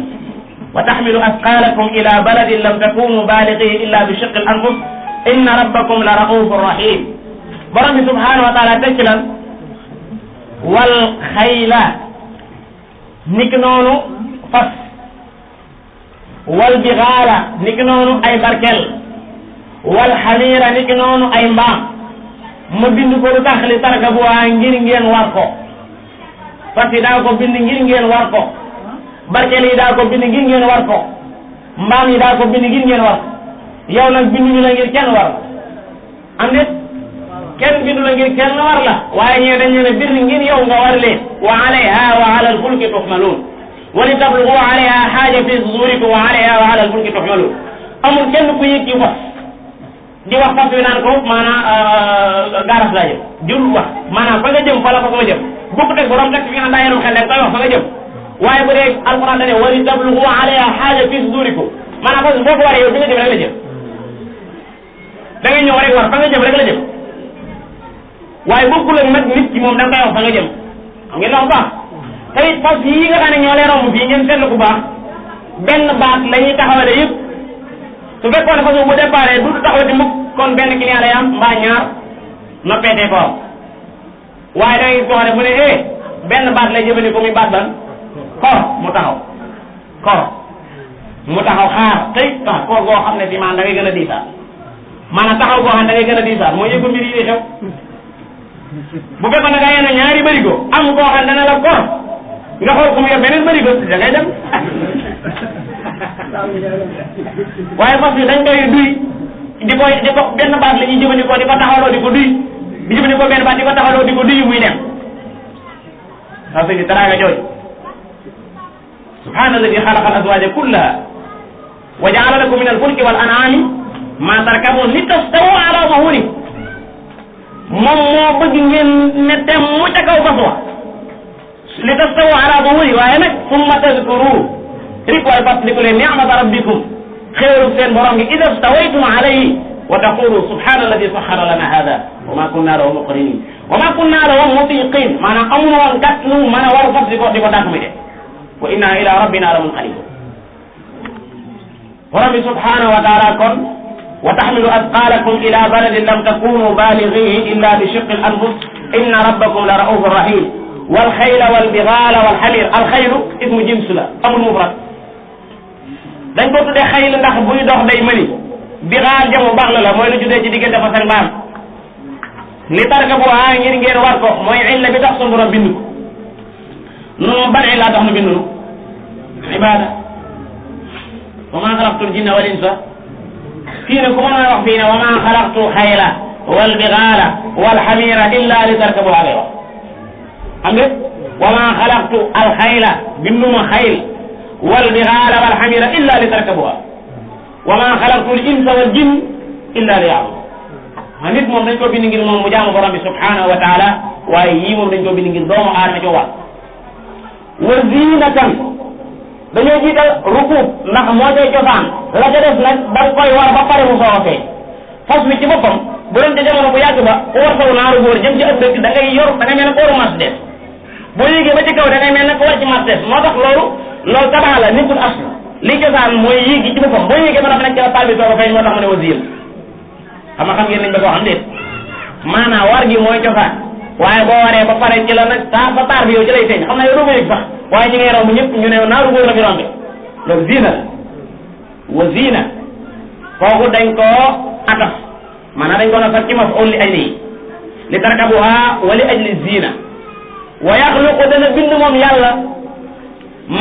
wa taxmilu asqaalakum ila baladin lam takunu balighihi illa bi shiqqil anfus inna rabbakum la raufur rahim borom bi subhanahu wa taala teg ci lan wal xayla niki noonu fas wal bixaala niki noonu ay barkel wal xamiira niki noonu ay mbaam ma bind ko lu tax li tarkabuha ngir ngeen war ko fas yi daa ko bind ngir ngeen war ko barkel yi daa ko bind ngir ngeen war ko mbaam yi daa ko bind ngir ngeen war ko yow nag binduñu la ngir kenn war am déet kenn bindu la ngir kenn war la waaye ñee dañ leen a bind ngir yow nga war leen wa alayha wa ala alfulki tuxmaluun wa li tablugu alayha xaaja fi zurikum wa alayha wa ala alfulki tuxmaluun amul kenn ku yëg ci fas di wax fas wi naan ko maanaam gaaras laa jëm jul wax maanaam fa nga jëm fa la fa ma jëm bokk teg borom teg fi nga xam daa yenoon xel rek koy wax fa nga jëm waaye bu dee alquran dane wali tablugu alayha xaaja fi sudurikum maanaam fas boo ko waree yow fi nga jëm rek la jëm da ngay ñëw rek war fa nga jëm rek la jëm waaye bokkul ak nag nit ki moom da nga koy wax fa nga jëm xam ngeen loolu baax te it fas yi nga xam ne ñoo lee romb fii ngeen seetlu ku baax benn baat la ñuy taxawale yëpp su fekkoon ne fas bu départ du taxawati mukk kon benn client lay am mbaa ñaar noppeetee ko waaye da ngay gis ne bu ne benn baat lay jëfandikoo muy baat ban kor mu taxaw xaar tey koor goo xam ne si maanaam da ngay gën a diisaat maanaam taxaw goo xam ne da ngay gën a diisaat mooy yëgu mbir yi di xew bu fekkoon ne nga yéene ñaari bërigo am koo xam ne dana la kor nga xool ko mu yor beneen bërigo da ngay dem waaye fas yi dañ koy duy di ko benn baat la ñuy jëfandikoo di ko taxawloo di ko duy di jëfandikoo benn baat di ko taxawloo di ko duy muy dem parce que teraanga jooju subhaana alladi xalaqa al azwaaja kullaha wa jaala lakum min al fulki wal an'aami ma tarkabuun li tastawu ala zuhuri moom moo bëgg ngeen ne tem mu ca kaw fas wa li tastawu ala zuhuri waaye nag summa tazkuru rik waaye fàttaliku leen ni'mata rabbikum xéeru seen borom gi ida stawaytum alayhi wa taqulu subhana alladi saxara lana hada wa ma kunna lahu muqrinin wa ma kunna lahu mutiqin maanaam amuñu woon kat lu mën a war fas di ko dàq mi de wa inna ila rabbina la munqalibun borom bi subhanahu wa taala kon wa taxmilu asqalakum ila baladin lam takunu balighihi illa bi shiqqi al anfus inna rabbakum la raufur rahim wal xayla wal bighala wal xamir al xaylu ismu jins la amul mufrad dañ ko tuddee xayl ndax buy dox day mëni bixaal jamu baax la mooy lu juddee ci diggante fas ak mbaam li tarka bu ngir ngeen war ko mooy illa bi tax sunu borom bind ko noonu ban illa tax nu bind nu ibada wa ma xalaqtul jinna wal insa fii ne ku mën a wax fii ne wa ma xalaqtu xayla wal bixaala wal xamira illa li tarka bu ngay wax xam nga wa ma xalaqtu al xayla binduma xayl wal bighala wal hamira illa li tarkabuha wa ma xalaqtu al insa wal jinn illa li ya'budun nit moom dañ ko bind ngir moom mu jaamu borom bi subhanahu wa taala waaye yii moom dañ ko bind ngir doomu aadama ci war wa zinatan dañoo jiital rukub ndax moo cay cosaan la ca def nag da koy war ba pare mu soog a feeñ fas wi ci boppam bu doon ca jamono bu yàgg ba ku war saw naaru góor jëm ci ab dëkk da ngay yor da ngay mel ne kooru mas des boo yéegee ba ci kaw da ngay mel ne ko war ci mas des moo tax loolu tabax la nekkul asl li cosaan mooy yéegi ci boppam boo yéegee ba nga fa nekk ci la taal bi soog a feeñ moo tax mu ne wasiir xam ngeen nañ ba koo xam déet maanaam war gi mooy cosaan waaye boo waree ba pare ci la nag taar bi yow ci lay feeñ xam naa yow doo ko yëg sax waaye ñi ngay romb ñëpp ñu ne naaru góor la fi rombe loolu ziina la wa ziina kooku dañ koo ataf maanaam dañ ko na sax ci maf'ul li ajli li tarkabuha wa li ajli ziina wa yaxluqu dana bind moom yàlla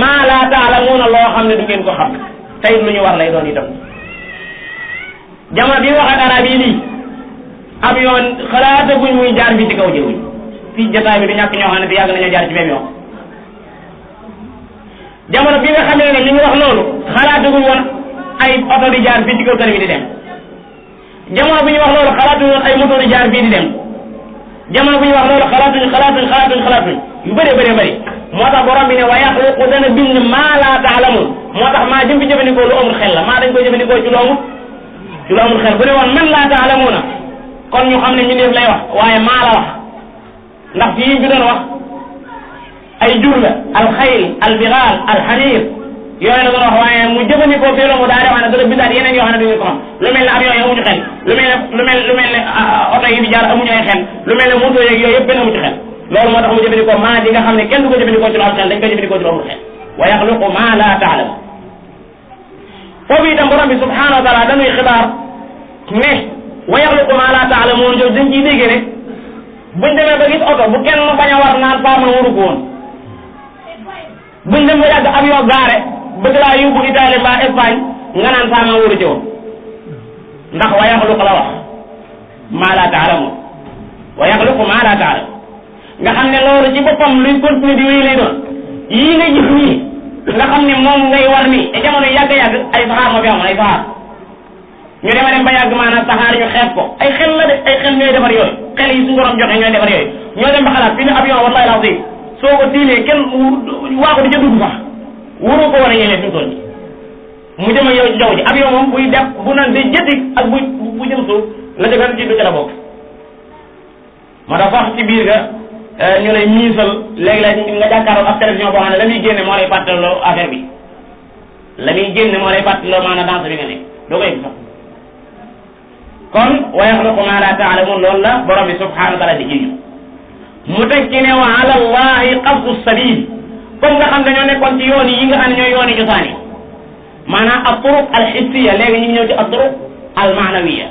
maa laa taalamuuna loo xam ne du ngeen ko xam tey lu ñu war lay doon itam jamono bi wax ak arab yi nii ab yoon xalaata guñ muy jaar bi ci kaw jëwuñ fii jotaay bi du ñàkk ñoo xam ne di yàgg nañoo jaar ci benn yoon jamono bi nga xamee ne li ñu wax loolu xalaata guñ woon ay oto di jaar fii ci kaw tali bi di dem jamono bi ñu wax loolu xalaatuñ woon ay moto di jaar fii di dem jamono bu ñu wax loolu xalaatuñ yu bëree bëri moo tax borom bi ne wa yaxluqu dana bind maa laa taalamun moo tax maa jëm fi jëfandikoo lu amul xel la maa dañ koy jëfandikoo ci lu amul xel bu ne woon man laa taalamuna kon ñu xam ne ñu def lay wax waaye maa la wax ndax fii bi doon wax ay jur la alxayl albigaal alxamir yooyu la doon wax waaye mu jëfandikoo fii la mu daa def ne dana bindaat yeneen yoo xam ne duñu ko xam lu mel ne avion yi amuñu xel lu mel ne oto yi fi jaar amuñu ay xel lu mel ne moto yeeg yooyu yëpp benn amu ci xel loolu moo tax mu jëfandikoo maa di nga xam ne kenn du ko jëfandikoo ci lu am xel dañ koy jëfandikoo ci lu amul xel wa yaxluqu maa laa taalam foofu itam borom bi subhanahu wa taala dañuy xibaar ne wa yaxluqu maa laa taalamoon jooju dañ ciy dégg ne buñ demee ba gis oto bu kenn bañ a war naan faa mën waru ko woon buñ dem ba yàgg avion gaare bëgg laa yóbbu Italie ba Espagne nga naan faa mën waru ci woon ndax wa yaxluqu la wax maa laa taalamoon wa yaxluqu maa laa taalam nga xam ne loolu ci boppam luy continuer di wéy lay doon yii nga gis nii nga xam ne moom ngay war nii te jamono yàgg-yàgg ay saxaar moo fi amoon ay saxaar ñu dema dem ba yàgg maanaam saxaar ñu xeeb ko ay xel la de ay xel ñooy defar yooyu xel yi suñu borom joxe ñooy defar yooyu ñoo dem ba xalaat fii ne avion wallahi lazim soo ko tiimee kenn waa ko di ca dugg sax waroo ko war a yéene fi mu toll nii mu jëm ak yow ci jaww ji avion moom buy def bu naan day jëti ak bu jëm suuf la ca gën ci du ca la bokk moo tax sax ci biir ga ñu lay miisal léegi-léeg nga jàkkaarloo ak télévision boo xam ne la muy génne moo lay fàttaloo affaire bi la muy génne moo lay fàttaloo maanaam danse bi nga nekk doo ko yëg sax kon wa yaxluqu ma la taalamun loolu la borom bi subhanahu wa taala di jiñu mu teg ci ne wa ala allahi qasdu sabil comme nga xam dañoo nekkoon ci yoon yi nga xam ne ñooy yooni cosaan yi maanaam al turuq al hissiya léegi ñu ngi ñëw ci al turuq al maanawiya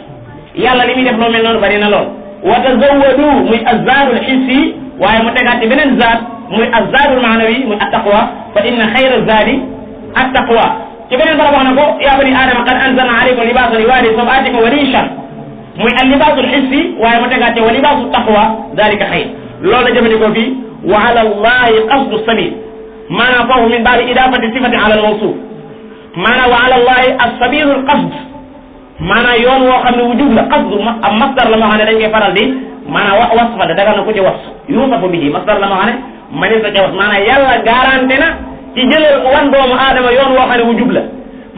yàlla li muy def loo mel noonu bari na lool wa tazawwadu muy azzaadul hissi waaye mu tegaat ci beneen zaad muy azzaadul maanawi muy attaqwa fa inna xayra zaadi attaqwa ci beneen bara wax na ko yaa bani aadama qad anzalna alaykum libaasan yuwaari saw'aatikum wa riishan muy al libaasul hissi waaye mu tegaat ci wa libaasu taqwa dalika xayr loolu la jëfandikoo fii wa ala allahi qasdu sabil maanaam foofu min baabi idaafati sifati ala al mawsuuf maanaam wa ala allahi as-sabilul qasd maanaam yoon woo xam ne wujub la qasdu am masdar la moo xam ne dañ koy faral di maanaam wasfa da daga na ko ci was yuusafu bihi masdar la moo xam ne mënees na ca was maanaam yàlla garanté na ci jëlal wan doomu aadama yoon woo xam ne wujub la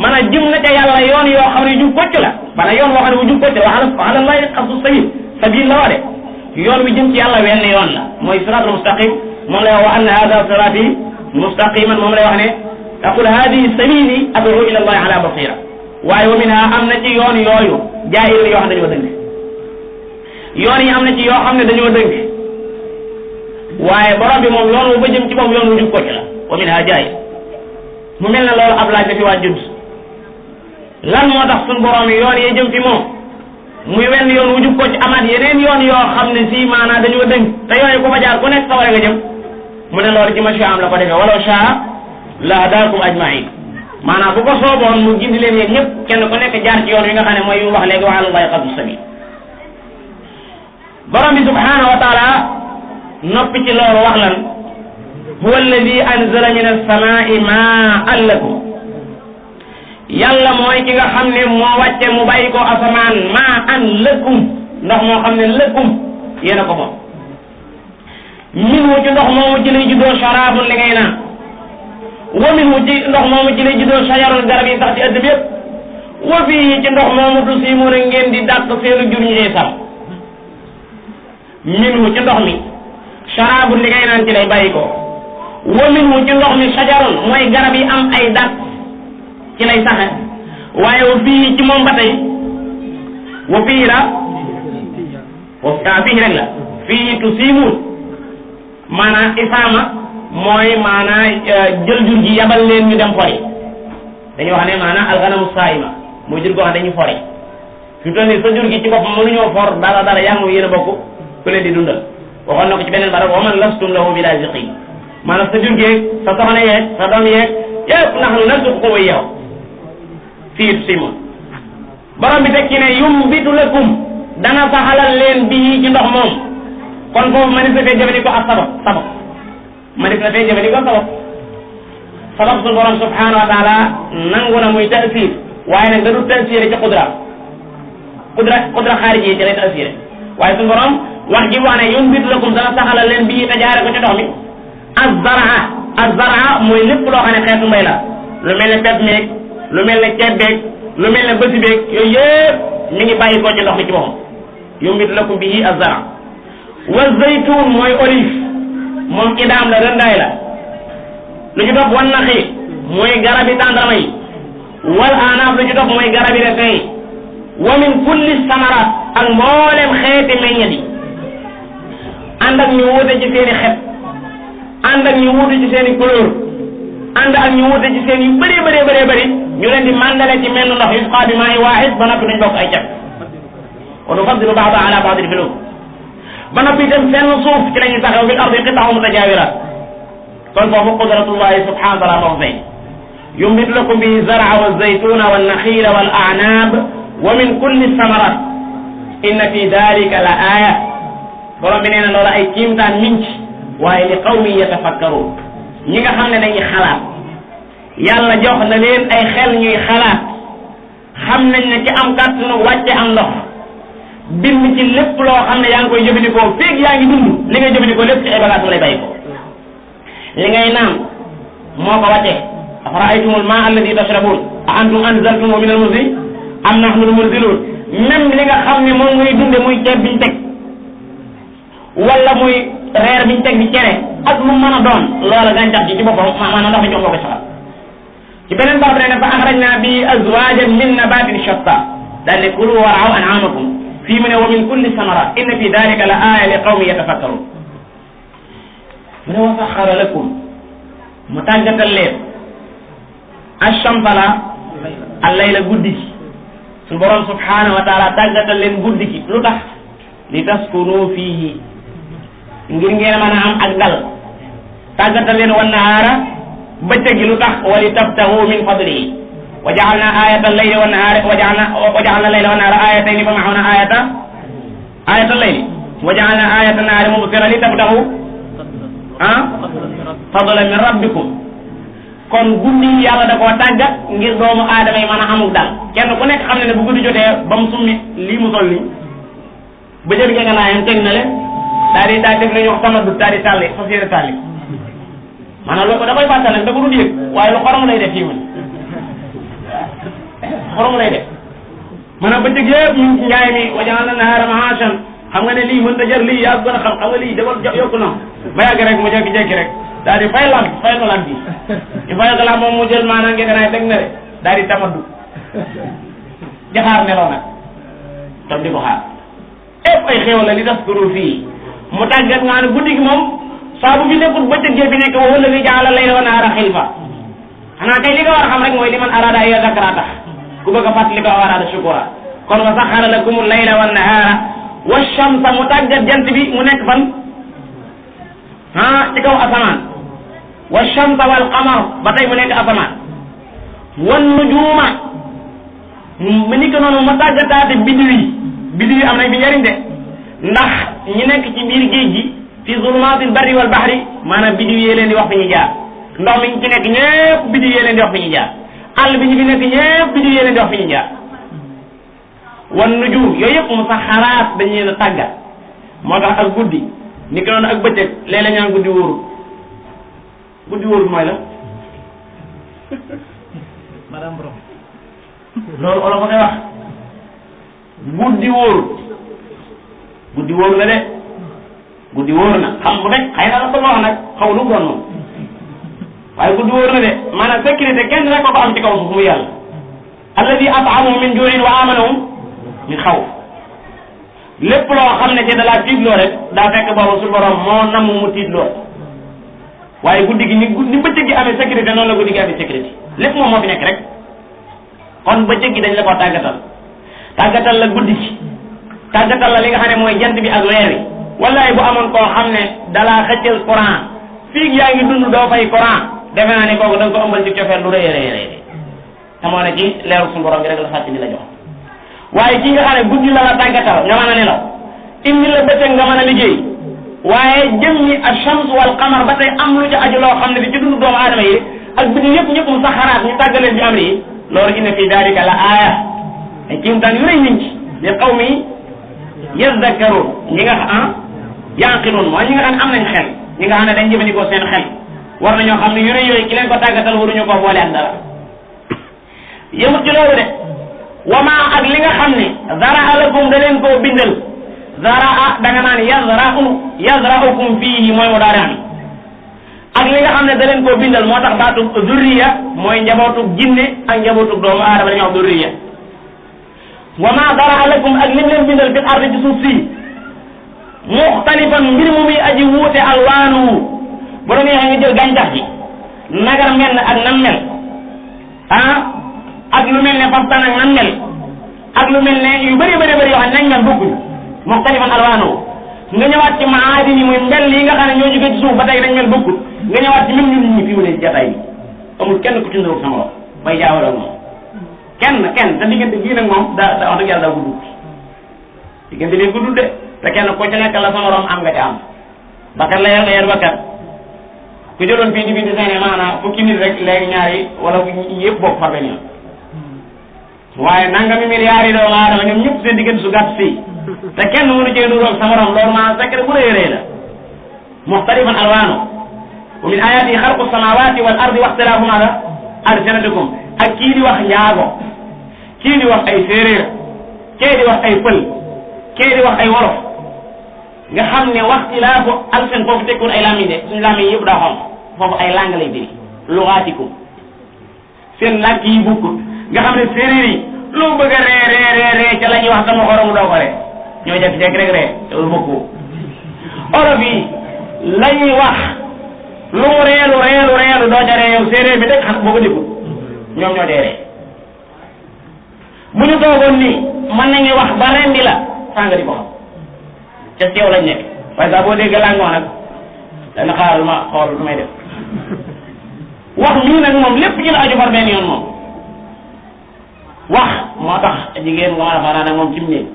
maanaam jëm na ca yàlla yoon yoo xam ne wujub kocc la maanaam yoon woo xam ne wujub kocc la wa ala allahi qasdu sabil sabil la wade yoon wi jëm ci yàlla wenn yoon la mooy siraatul mustaqim moom lay wax wa anna hada siraati mustaqiman moom lay wax ne aqul hadihi sabili ad'u ila allahi ala basira waaye wa minha am na ci yoon yooyu jaayir yoo xam ne dañoo dëng yoon yi am na ci yoo xam ne dañoo dëng waaye borom bi moom yoon wu ba jëm ci moom yoon wu jub kocc la wa minha jaayir mu mel ne loolu ab laaj la fi waa judd lan moo tax suñ borom yi yoon yi jëm fi moom muy wenn yoon wu jub kocc amaat yeneen yoon yoo xam ne si maanaam dañoo dëng te yooyu ku fa jaar ku nekk saware nga jëm mu ne loolu ci macha am la ko defee walaw shaa la hadaakum ajmain maanaam bu ko sooboon mu gindi leen yéen ñëpp kenn ku nekk jaar ci yoon wi nga xam ne mooy yu wax léegi wa ala allahi qasdu sabil borom bi subhanahu wa taala noppi ci loolu wax lan huwa alladi anzala min as-samaa'i maa'an lakum yàlla mooy ki nga xam ne moo wàcce mu bàyyi ko asamaan maa'an lakum ndox moo xam ne lakum yéen a ko moom minhu ci ndox moomu ci lay juddoo sharaabun li ngay naan wa minhu ci ndox moomu ci lay juddoo shajarun garab yi sax ci ëtt bi yëpp wa fii ci ndox moomu tusiimuuna ngeen di dàq seenu jur ñi sam minhu ci ndox mi sharaabun li ngay naan ci lay bàyyi ko wa minhu ci ndox mi shajarun mooy garab yi am ay dàq ci lay saxe waaye wa fii ci moom ba tey wa fii la fii rek la fii tusiimuun maanaam isaama mooy maanaam jël jur gi yabal leen ñu dem fori dañuy wax ne maanaam alxanamu saayima mooy jur goo xam dañuy fori fi mu toll nii sa jur gi ci boppam mënuñoo for dara yaa ngi yéen a bokk ku leen di dundal waxoon na ko ci beneen barab wa man lastum lahu bi laaziqiin maanaam sa jur geeg sa soxna yeeg sa doom yeeg yëpp nahnu narzuqukum wa iyyaahum fii tusiimuun borom bi teg ci ne yumbitu lakum dana saxalal leen bii ci ndox moom kon foofu manis na fee jëfandikoo ak sabab manis na fee jëfandikoo sabab suñu borom subhanahu wa taala nangu na muy taasir waaye nag da du taasir ci qudra xaariji yi ci lay taasir waaye suñu borom wax ji wax ne yumbitu lakum dana saxalal leen bii te jaare ko ci ndox mi az-zaraa mooy lépp loo xam ne xeetu mbay la lu mel ne pepp meeg lu mel ne ceeb beeg lu mel ne bësi beeg yooyu yëpp mi ngi bàyyi ko ci ndox mi ci boppam yumbitu lakum bihi az-zaraa wa zaytuun mooy olive moom idaam la rëndaay la lu ci topp wan naxi mooy garabi tàndarma yi wal anaaf lu ci topp mooy garabi raisin yi wa min kulli samarat ak mboolem xeeti meññet yi ànd ak ñu wuute ci seen i xet ànd ak ñu wuute ci seen i couleur ànd ak ñu wuute ci seen yu bëri ñu leen di mandale ci menn ndox yusqa bi maa'in waahid ba noppi duñ bokk ay cap wa nufaddilu ba'dahaa ala ba'din fil ukl ba noppi itam seen suuf ci la ñuy taxaw fil ardi qita'un mutajaawirat kon foofu qudratullahi subhanahu wa taala moo fay yumbitu lakum bihi zar'a wa zaytuna wan nakhila wal a'nab wa min kulli samarat inna fi dhalika la aya borom bi nee na loolu ay kiimtaan minc waaye li qawmin yatafakkarun ñi nga xam ne dañuy xalaat yàlla jox na leen ay xel ñuy xalaat xam nañ ne ki am kàttanu wàcce am ndox bind ci lépp loo xam ne yaa ngi koy jëfandikoo feeg yaa ngi dund li ngay jëfandikoo lépp ci ay bagages lay bàyyi ko li ngay naan moo ko wàccee afara'aytumul maa'a alladhi tashrabun a antum anzaltumuhu minal muzni am nahnu al-munzilun même li nga xam ne moom ngay dunde muy ceeb biñ teg wala muy reer biñ teg di cere ak lu mën a doon loola gàncax gi ci boppam maanaam ndox mi jox ko ko soxal ci beneen barab ne fa akhrajna bi azwajan min nabatin shatta daal ne kulu war'aw an'amakum fii mu ne wa min kulli samara inna fi dalika la aya li qawmi yatafakkarun mu ne wa saxara lakum mu tàggatal leen ash-shamsa al-layla guddi gi suñu borom subhanahu wa taala tàggatal leen guddi gi lu tax li taskunu fiihi ngir ngeen mën a am ak dal tàggatal leen wan nahaara bëccëg gi lu tax wa li tabtahu min fadlihi wa ja'alna ayata al-layli wan nahaara wa ja'alna al-layla wan nahaara ayatayni fa mahawna ayata al-layli wa ja'alna ayata an-nahaari mubsiratan li tabtahu fadlan min rabbikum kon guddi yàlla da koo tàggat ngir doomu aadama yi mën a amul dal kenn ku nekk xam ne ne bu guddi jotee ba mu summi lii mu sol nii ba jël nga naayam teg na le daal def nañu wax tamaddu daal di tàlli fas yéene tàlli maanaam loolu ko da koy fàttal nag da ko dul yëg waaye lu xorom lay def fii man xorom lay def maanaam ba jëg yëpp ñu ci njaay mi wajaal na nahaara maashan xam nga ne lii mën ta jar lii yaa gën a xam nga lii dafa yokku na ba yàgg rek mu jékki-jékki rek daal di fay ko lamp bi ñu fayal ko lamp moom mu jël maanaam ngeen gën a teg na de daal di tamaddu di xaar nelaw nag tam di ko xaar ay xéwal la li taskuru fii mu tàggat nga ne guddi gi moom saa bu fi nekkul bëccëg bi nekk wa huwa alladi ja'ala layla wa nahaara xilfa xanaa kay li nga war a xam rek mooy li man arada ay zakara tax ku bëgg a fàttali ko arada shukura kon wa saxara lakum layla wa nahaara wa shamsa mu tàggat jant bi mu nekk fan ci kaw asamaan wa shamsa wal qamar ba tey mu nekk asamaan wan nujuuma mu ni ko noonu mu tàggataate biddiw yi am nañ fi njëriñ de ndax ñi nekk ci biir géej gi fi zulumatil barri wal bahri maanaam biddiw yee leen di wax fi ñuy jaar ndox mi ñu ci nekk ñëpp biddiw yee leen di wax fi ñuy jaar àll bi ñu fi nekk ñëpp biddiw yee leen di wax fi ñuy jaar wan nujum yooyu yëpp mu sax xalaat dañu leen a tàggat moo tax ak guddi ni ko noonu ak bëccëg léeg-léeg ñaan guddi wóorul mooy la madame Borom loolu olof a koy wax guddi wóoru na de guddi wóoru na xam bu nekk xëy na la ko wax nag xaw lu doon moom waaye guddi wóoru na de maanaam sécurité kenn rek ko am ci kaw suuf mu yàlla alladi at'amahum min ju'in wa amanahum min xawf lépp loo xam ne ci dalaa tiitloo rek daa fekk boobu su borom moo namm mu tiitloo waaye guddi gi ni bëccëg gi amee sécurité noonu la guddi gi amee sécurité lépp moom moo fi nekk rek kon bëccëg gi dañ la ko tàggatal la guddi gi tàggatal la li nga xam ne mooy jant bi ak weer wi wallaay bu amoon koo xam ne dalaa xëccal courant fii yaa ngi dund doo fay courant defe naa ne kooku da nga ko ëmbal ci cofeel lu rëy te moo ne ci leeru suñu borom bi rek la fàtte ni la jox waaye ki nga xam ne guddi la la tàggatal nga mën a nelaw indi la bëccëg nga mën a liggéey waaye jëm ñi ash-shams wal qamar ba tey am lu ci aju loo xam ne di ci dund doomu aadama yi ak biddi ñëpp mu saxaraat ñu tàggaleen bi am yi loolu inna fi dalika la aaya ay kiimtaan yu rëy niñ ci li qawmi yazakkaruun ñi nga xam yanqiluun mooy ñi nga xam ne am nañ xel ñi nga xam ne dañ jëfandikoo seen xel war nañoo xam ne yu rëy yooyu ki leen ko tàggatal waruñu koo boole ak dara yëmut ci loolu de wama ak li nga xam ne zaraa lakum da leen koo bindal zaraa da nga naan yazra'ukum fiihi mooy mu daari ami ak li nga xam ne da leen koo bindal moo tax baatu zurriya mooy njabootug jinne ak njabootug doomu aadama dañuy wax zurriya wama zaraa lakum ak lim leen bindal fil ardi ci suuf si muxtalifan mbir mu muy aji wuute alwaanu bu doon neexee nga jël gàncax gi nagar mel ak nam mel ak lu mel ne fastan ak nan mel ak lu mel ne yu bëri yoo xam ne nañ mel bokkuñu muxtalifan alwaanu nga ñëwaat ci maadini muy mbel yi nga xam ne ñoo jóge ci suuf ba tey dañ mel bokkut nga ñëwaat ci même ñun ñi fi mu ne jataay bi amul kenn ku ci ndóog sama bopp bay jaawale moom kenn te diggante bii nag moom daa wax dëgg yàlla daa gudd diggante bi guddul de te kenn ko ci nekk la sama morom am nga ci am bakkat la yor nga yor bakkat ku jëloon fii di bind seen maanaam fukki nit rek léegi ñaari wala yëpp bokk far benn yoon waaye nangami milliards yi doomu aadama ñoom ñëpp seen diggante su gàtt si te kenn mënu cee nuróog sa morom loolu maanaam secret bu rëy rëy la muxtalifan alwaanu wa min ayaati xalqu samawati wal ardi wa ixtilaafu maada alsinatikum ak kii di wax njaago kii di wax ay séeréer kii di wax ay pël kii di wax ay wolof nga xam ne waxtilaafu alsin foofu tekkul ay làmmiñ de suñu làmmiñ yëpp daa xam foofu ay langue lay diri lugaatikum seen làkk yi bukkut nga xam ne séeréer yi loo bëgg a ree ca la ñuy wax sama xoromu doo ko ree ñoo jekk-jekk rek ree te lu bokku olof yi la ñuy wax lu mu reelu doo ca ree yow séeréer bi dëgg xam boo ko déggut ñoom ñoo dee ree bu ñu toogoon nii mën nañu wax ba rendi la saa nga di ko xam ca seew lañ nekk waaye saa boo dégg langoo nag dana xaaral ma xool lu may def wax mii nag moom lépp ci la aju far benn yoon moom wax moo tax jigéen nga mën a fanaan ak moom ci mu néeg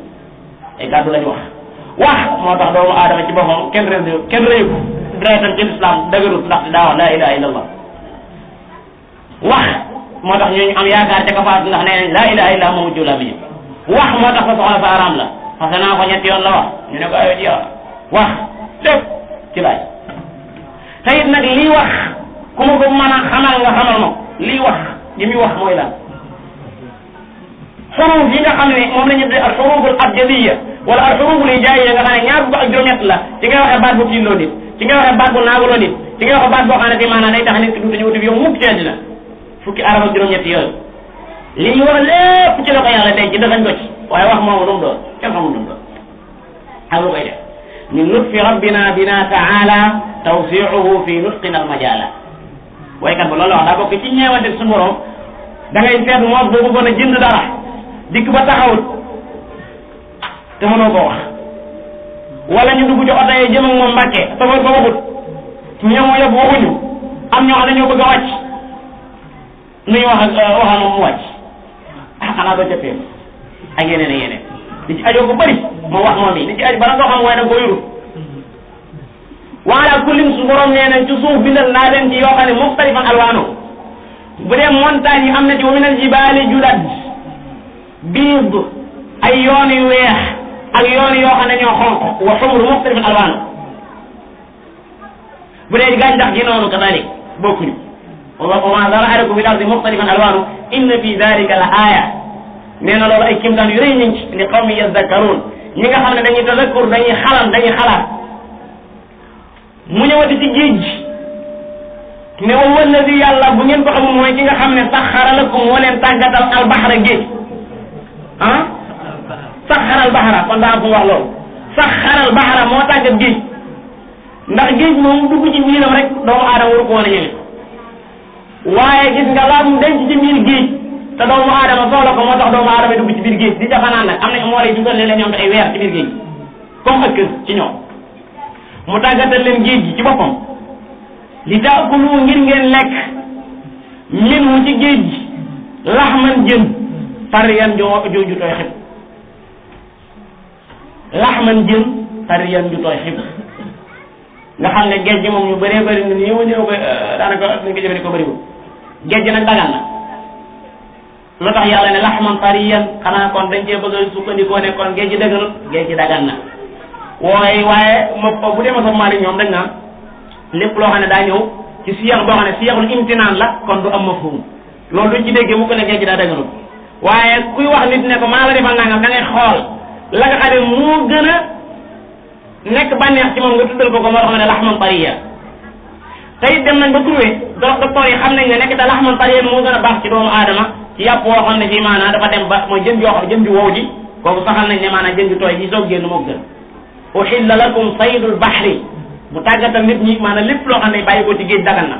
ay kàddu lañ wax moo tax doomu aadama ci boppam kenn rëyu ko deretam ci lislaam dëgërut ndax daa wax laa ilaha illallah wax moo tax ñooñu am yaakaar ca kafaat ndax nee nañ laa ilaha illallah moomu jula bi wax moo tax sa soxla sa araam la parce que naa ko ñetti yoon la wax ñu ne ko ayo ci yow wax lépp ci laaj te it nag lii wax ku ma ko mën a xamal nga xamal ma lii wax li muy wax mooy lan xuruf yi nga xam ne moom la ñu tuddee al xuruful abjadiyya wala al xuruful hijaayiyya nga xam ne ñaar fukk ak juróom-ñett la ci ngay waxee baat bu tiilloo nit ci ngay waxee baat bu naaguloo nit ci ngay waxee baat boo xam ne si maanaam day tax nit ki duutu ñëw yow mukk ci àddina fukki arab ak juróom-ñett yooyu li ñu wax lépp ci la ko yàlla tey ci dafañ ko ci waaye wax moomu lu mu doon kenn xamul lu mu doon ak lu koy def min lutfi rabbina bina taala tawsiuhu fi nutqina al majala waykat ba loolu wax daa bokk ci ñeewante suñu borom da ngay seet moos boo bëggoon a jënd dara dikk ba taxawut te mënoo koo wax wala ñu dugg ci oto yi jëm ak moom Mbàkke safar ba waxut ñoom yëpp waxuñu am ñoo xam ne ñoo bëgg a wàcc nuy wax ak waxal moom mu wàcc xanaa doo jëppee ak yeneen ak yeneen li ci ajoo ko bëri moo wax moom yi li ci aj bala nga xam waaye da nga ko yurut waala kullim su borom nee nañ ci suuf bindal naa leen ci yoo xam ne muxtalifan alwaano bu dee montagne yi am na ci wa minal jibaali judad biid ay yoon yu weex ak yoon yoo xam ne ñoo xonq wa xumru muxtalifan alwaano bu dee gàncax gi noonu kadalik bokkuñu wa ma zara'a lakum fil ardi muxtalifan alwaano inna fi dalika la aaya nee na loolu ay kimtaan yu rëy nañ ci li qawmi yazakkaruun ñi nga xam ne dañuy tazakkur dañuy xalaat mu ñëwati ci géej ne wa huwa alladi yàlla bu ngeen ko xamul mooy ki nga xam ne saxara lakum moo leen tàggatal albaxra géej saxara albaxra kon daa am fu mu wax loolu saxara albaxra moo tàggat géej ndax géej moom dugg ci biiram rek doomu aadama waru ko woon a ñëwee waaye gis nga laa mu denc ci biir géej te doomu aadama soxla ko moo tax doomu aadama dugg ci biir géej di jafanaan nag am na moo lay dugal leen ñoom ay weer ci biir géej comme ak kër ci ñoom mu tàggatal leen géej gi ci boppam li taakulu ngir ngeen lekk min ci géej gi laxman jën tariyan ju tooy xib laxman jën tariyan ju tooy xib nga xam ne géej gi moom ñu bëree bëri na ñëw koy daanaka nañ ko jëfandikoo bëriwul géej gi nag dagan na lu tax yàlla ne laxman tariyan xanaa kon dañ cee bëgg a sukkandikoo ne kon géej gi dëgganut géej gi dagan na waaye bu dee ma sof maali ñoom dañ naan lépp loo xam ne daa ñëw ci siyax boo xam ne siyaxul imtinaan la kon du am mafhum loolu duñ ci déggee mu ko ne géej gi daa dëgganut waaye kuy wax nit ne ko maa la defal nangam da ngay xool la nga xam ne moo gën a nekk bànneex ci moom nga tuddal ko moo xam ne laxman tariya tey dem nañ ba trouvé docteur yi xam nañ ne nekk te laxman tariya moo gën a baax ci doomu aadama ci yàpp woo xam ne fii maanaam dafa dem ba mooy jën joo xam jën ju wow ji kooku saxal nañ ne maanaam jën ju tooy ji soog génn moo gën uhilla lakum saydul bahri mu tàggatal nit ñi maanaam lépp loo xam ne bàyyi ko ci géej dagan na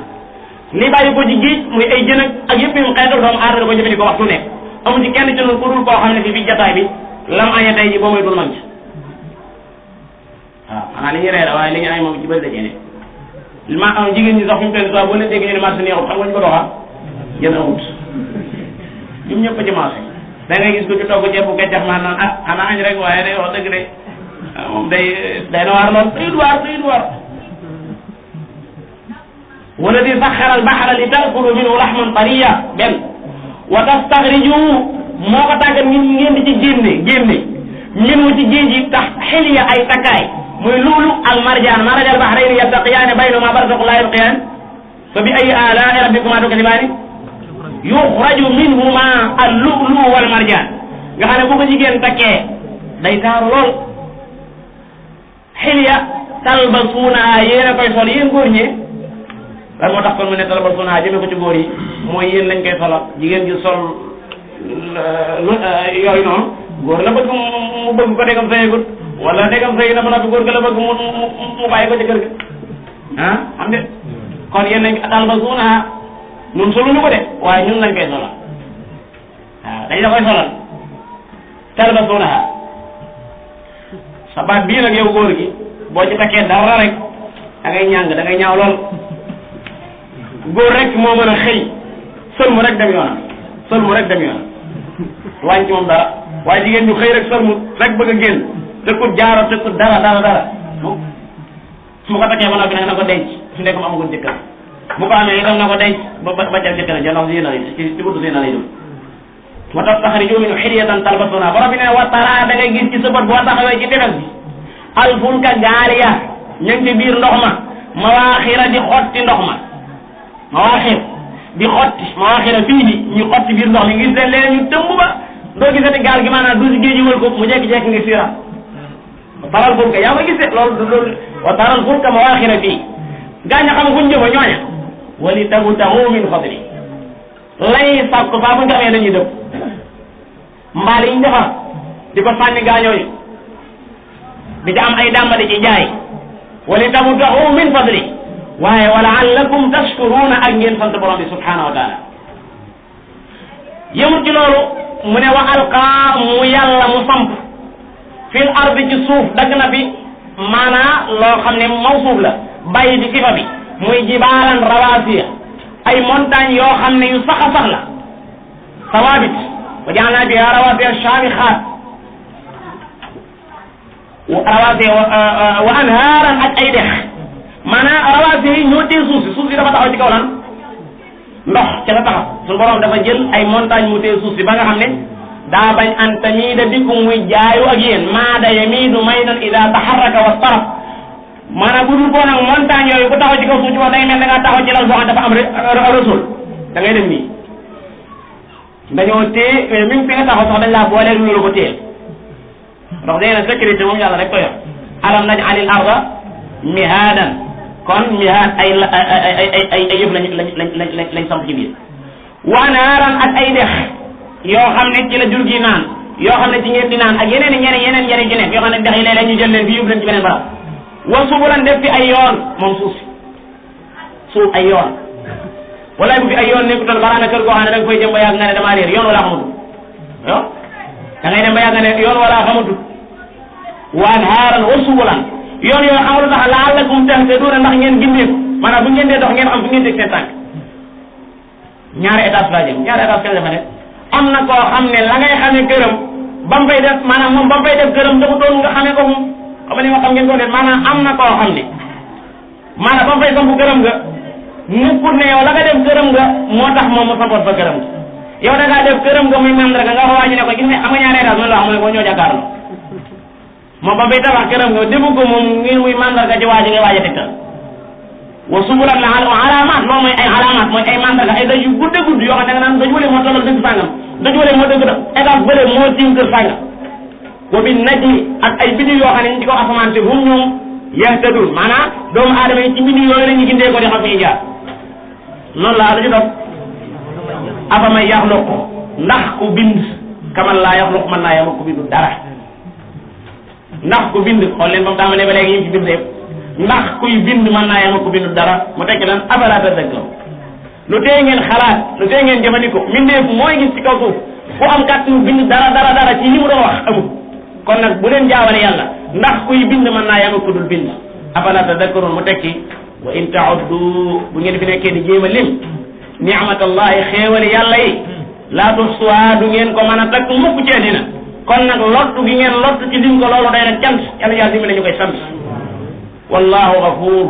li bàyyi ko ci géej muy ay jën ak yëpp yu xeetu doomu aadama ko jëfandikoo waxtu nekk amu ci kenn ci noonu ku dul koo xam ne fii bi jataay bi lam aña tey ji boo muy dul man ci waaw xanaa li ñu reere waaye li ñu ay moom ci bëri dajee ne ma am jigéen ñi sax fi mu toll nii boo leen dégg ñu ne marché neexut xam nga ñu ko doxal jën amut ñun ñëpp ci marché da ngay gis ko ci togg ceeb bu gàncax maa naan ah xanaa añ rek waaye day wax dëgg de moom day na waar lool day waar wala di saxara al bahra li taakulu minhu laxman tariya benn wa tastaxriju moo ko tàggat ngeen di ci génne min wu ci géej yi tax xiliya ay takkaay muy luulu al marjaan marajal bahrayni yattaqiyaani baynahuma barzakhun laa yabghiyaan fa bi ayyi aalaa'i rabbikumaa tukazzibaani yuxraju minhuma al lu'lu wal marjaan nga xam ne bu ko jigéen takkee day taaru lool xiliya talbasuunahaa yéen a koy sol yéen góor ñi lan moo tax kon mu ne talbasuunahaa jëmee ko ci góor yi mooy yéen lañ koy solal jigéen gi sol yooyu noonu góor la bëgg mu bëgg ko dégam sayegut wala dégam sayi na ba noppi góor ga la bëgg mu bàyyi ko ci kër ga ah xam de kon yéen lañ talbasuunahaa ñun soluñu ko de waaye ñun lañ koy solal waaw dañ la koy solal talbasuunahaa sa baat bii nag yow góor gi boo ci takkee dara rek da ngay ñàng da ngay ñaaw lool góor rek moo mën a xëy sëlmu rek dem yoonam sëlmu rek dem yoonam wàññi ci moom dara waaye jigéen ñu xëy rek sëlmu rek bëgg a génn tëkkut jaaro tëkkut dara su ma ko takkee ba noppi nag na ko denc su nekk mu amagul jëkkër bu ko amee itam na ko denc ba ca jëkkër ja ndax zina ci buntu zina lay dugg moo tax taxriju min hilyatan talbasuunahaa borom bi ne wa taraa da ngay gis ci sa bët boo taxawee ci tefes bi alfulka gaal ya ñu ngi ci biir ndox ma mawaaxira di xotti ndox ma mawaaxir di xotti mawaaxira fii di ñu xotti biir ndox mi ngir seen leen ñu tëmb ba doo gisati gaal gi maanaam du si géej gi wël ko mu jekki-jekki nga siira taral fulka yaa ma gisee loolu wa taral fulka mawaaxira fii gaa ña xam fuñ jëfa ñooña wali tabtagu min fadli lay sàkk faa buñ ko amee dañuy dëpp mbaal yi ñu defar di ko sànni gaañooñu di ci am ay dàmba di ci jaay wali tabtagu min fadli waaye wa la'allakum tashkuruuna ak ngeen sant borom bi subhanahu wa taala yëmut ci loolu mu ne wa alqaa mu yàlla mu samp fil ardi ci suuf dagg na fi maanaa loo xam ne mawsuuf la bàyyi ci sifa bi muy jibaalan rawaasiya ay montagne yoo xam ne yu sax a sax la sawaabit wa ja'alnaa fiihaa rawaasiya shaamixaat rawaasiya wa anhaaran ak ay dex maanaam rawaasiya yi ñoo tee suuf si dafa taxaw ci kaw lan ndox ca la taxaw suñu borom dafa jël ay montagne mu tee suuf si ba nga xam ne daa bañ an tamiida bikum muy jaayu ak yéen maada yamiidu maydan ida taharraka wa taraf maanaam bu dul koo nag montagne yooyu bu taxaw ci kaw suuf ci wax day mel da ngaa taxaw ci lal boo xam dafa am rasul da ngay dem nii dañoo téye même fi nga taxaw sax dañ laa booleeg loolu ko téye ndax day na sécurité moom yàlla rek ko yor alam naj'alil arda mihaadan kon mihaad ay yëf lañ samp ci biir wa anhaaran ak ay dex yoo xam ne ci la jur gi naan yoo xam ne ci ngeen di naan ak yeneen njëriñ ci nekk yoo xam ne dex yi léeg-léeg ñu jël leen fi yóbbu leen ci beneen barab wa subulan def fi ay yoon moom suuf ay yoon wala bu fi ay yoon nekkutoon baraana kër goo xam ne da nga koy jëm ba yàgg nga ne damaa réer yoon wala xamatu yo da ngay dem ba yàgg nga ne yoon wala xamatu wa anhaaran wa subulan yoon yoo xamul sax la'allakum tahtaduuna ndax ngeen gindeeku maanaam bu ngeen dee dox ngeen xam fi ngeen teg seen tànk ñaari étage laa jëm ñaari étage kenn dafa ne am na koo xam ne la ngay xamee këram ba mu fay def maanaam moom ba mu fay def këram dafa doon nga xamee ko moom xam nga ni ma xam ngeen ko def maanaam am na koo xam ne maanaam ba mu fay sampu këram nga nekkul ne yow la nga def këram nga moo tax moom mu sampoot fa këram nga yow da ngaa def këram nga muy mandarga nga wax waa ji ne ko gis ne am nga ñaari étage man la wax mu ne ko ñoo jàkkaarloo moom ba bay tabax këram nga defu ko moom ngir muy mandarga ci waa ji ngay waaj a tegtal wa subulan la alaamaat loolu mooy ay alaamaat mooy ay mandarga ay daj yu gudd yoo xam ne nga naan daj wale moo tollal dëgg sàngam daj wale moo dëgg da étage bële moo tiim kër sàngam wa bin najmi ak ay biddiw yoo xam ne ñu ci ko asamaan te hum ñoom yahtadun maanaam doomu aadama yi ci biddiw yooyu la ñu gindee ko di xam fi ñu jaar noonu laa la ci dox afa man yaxluqu ndax ku bind kaman laa yaxluqu man laa yamul ku bindu dara ndax ku bind xool leen ba mu tàmbalee ba léegi ñu ci bind yëpp ndax kuy bind mën naa yama ko bindu dara mu tekki lan afalaa tadakkaruun lu tee ngeen xalaat lu tee ngeen jëfandikoo mbindeef mooy gis ci kaw suuf ku am kàttanu bind dara ci li mu doon wax amul kon nag bu leen jaawale yàlla ndax kuy bind mën naa yama ko dul bind afalaa tadakkaruun mu tekki wa in ta'uddu bu ngeen fi nekkee di jéem a lim ni'matallahi xéewali yàlla yi laa tuhsuha du ngeen ko mën a takk mukk ci àddina kon nag lottu gi ngeen lottu ci lim ko loolu day na cant yàlla dimbali ñu koy sant wallahu ghafuur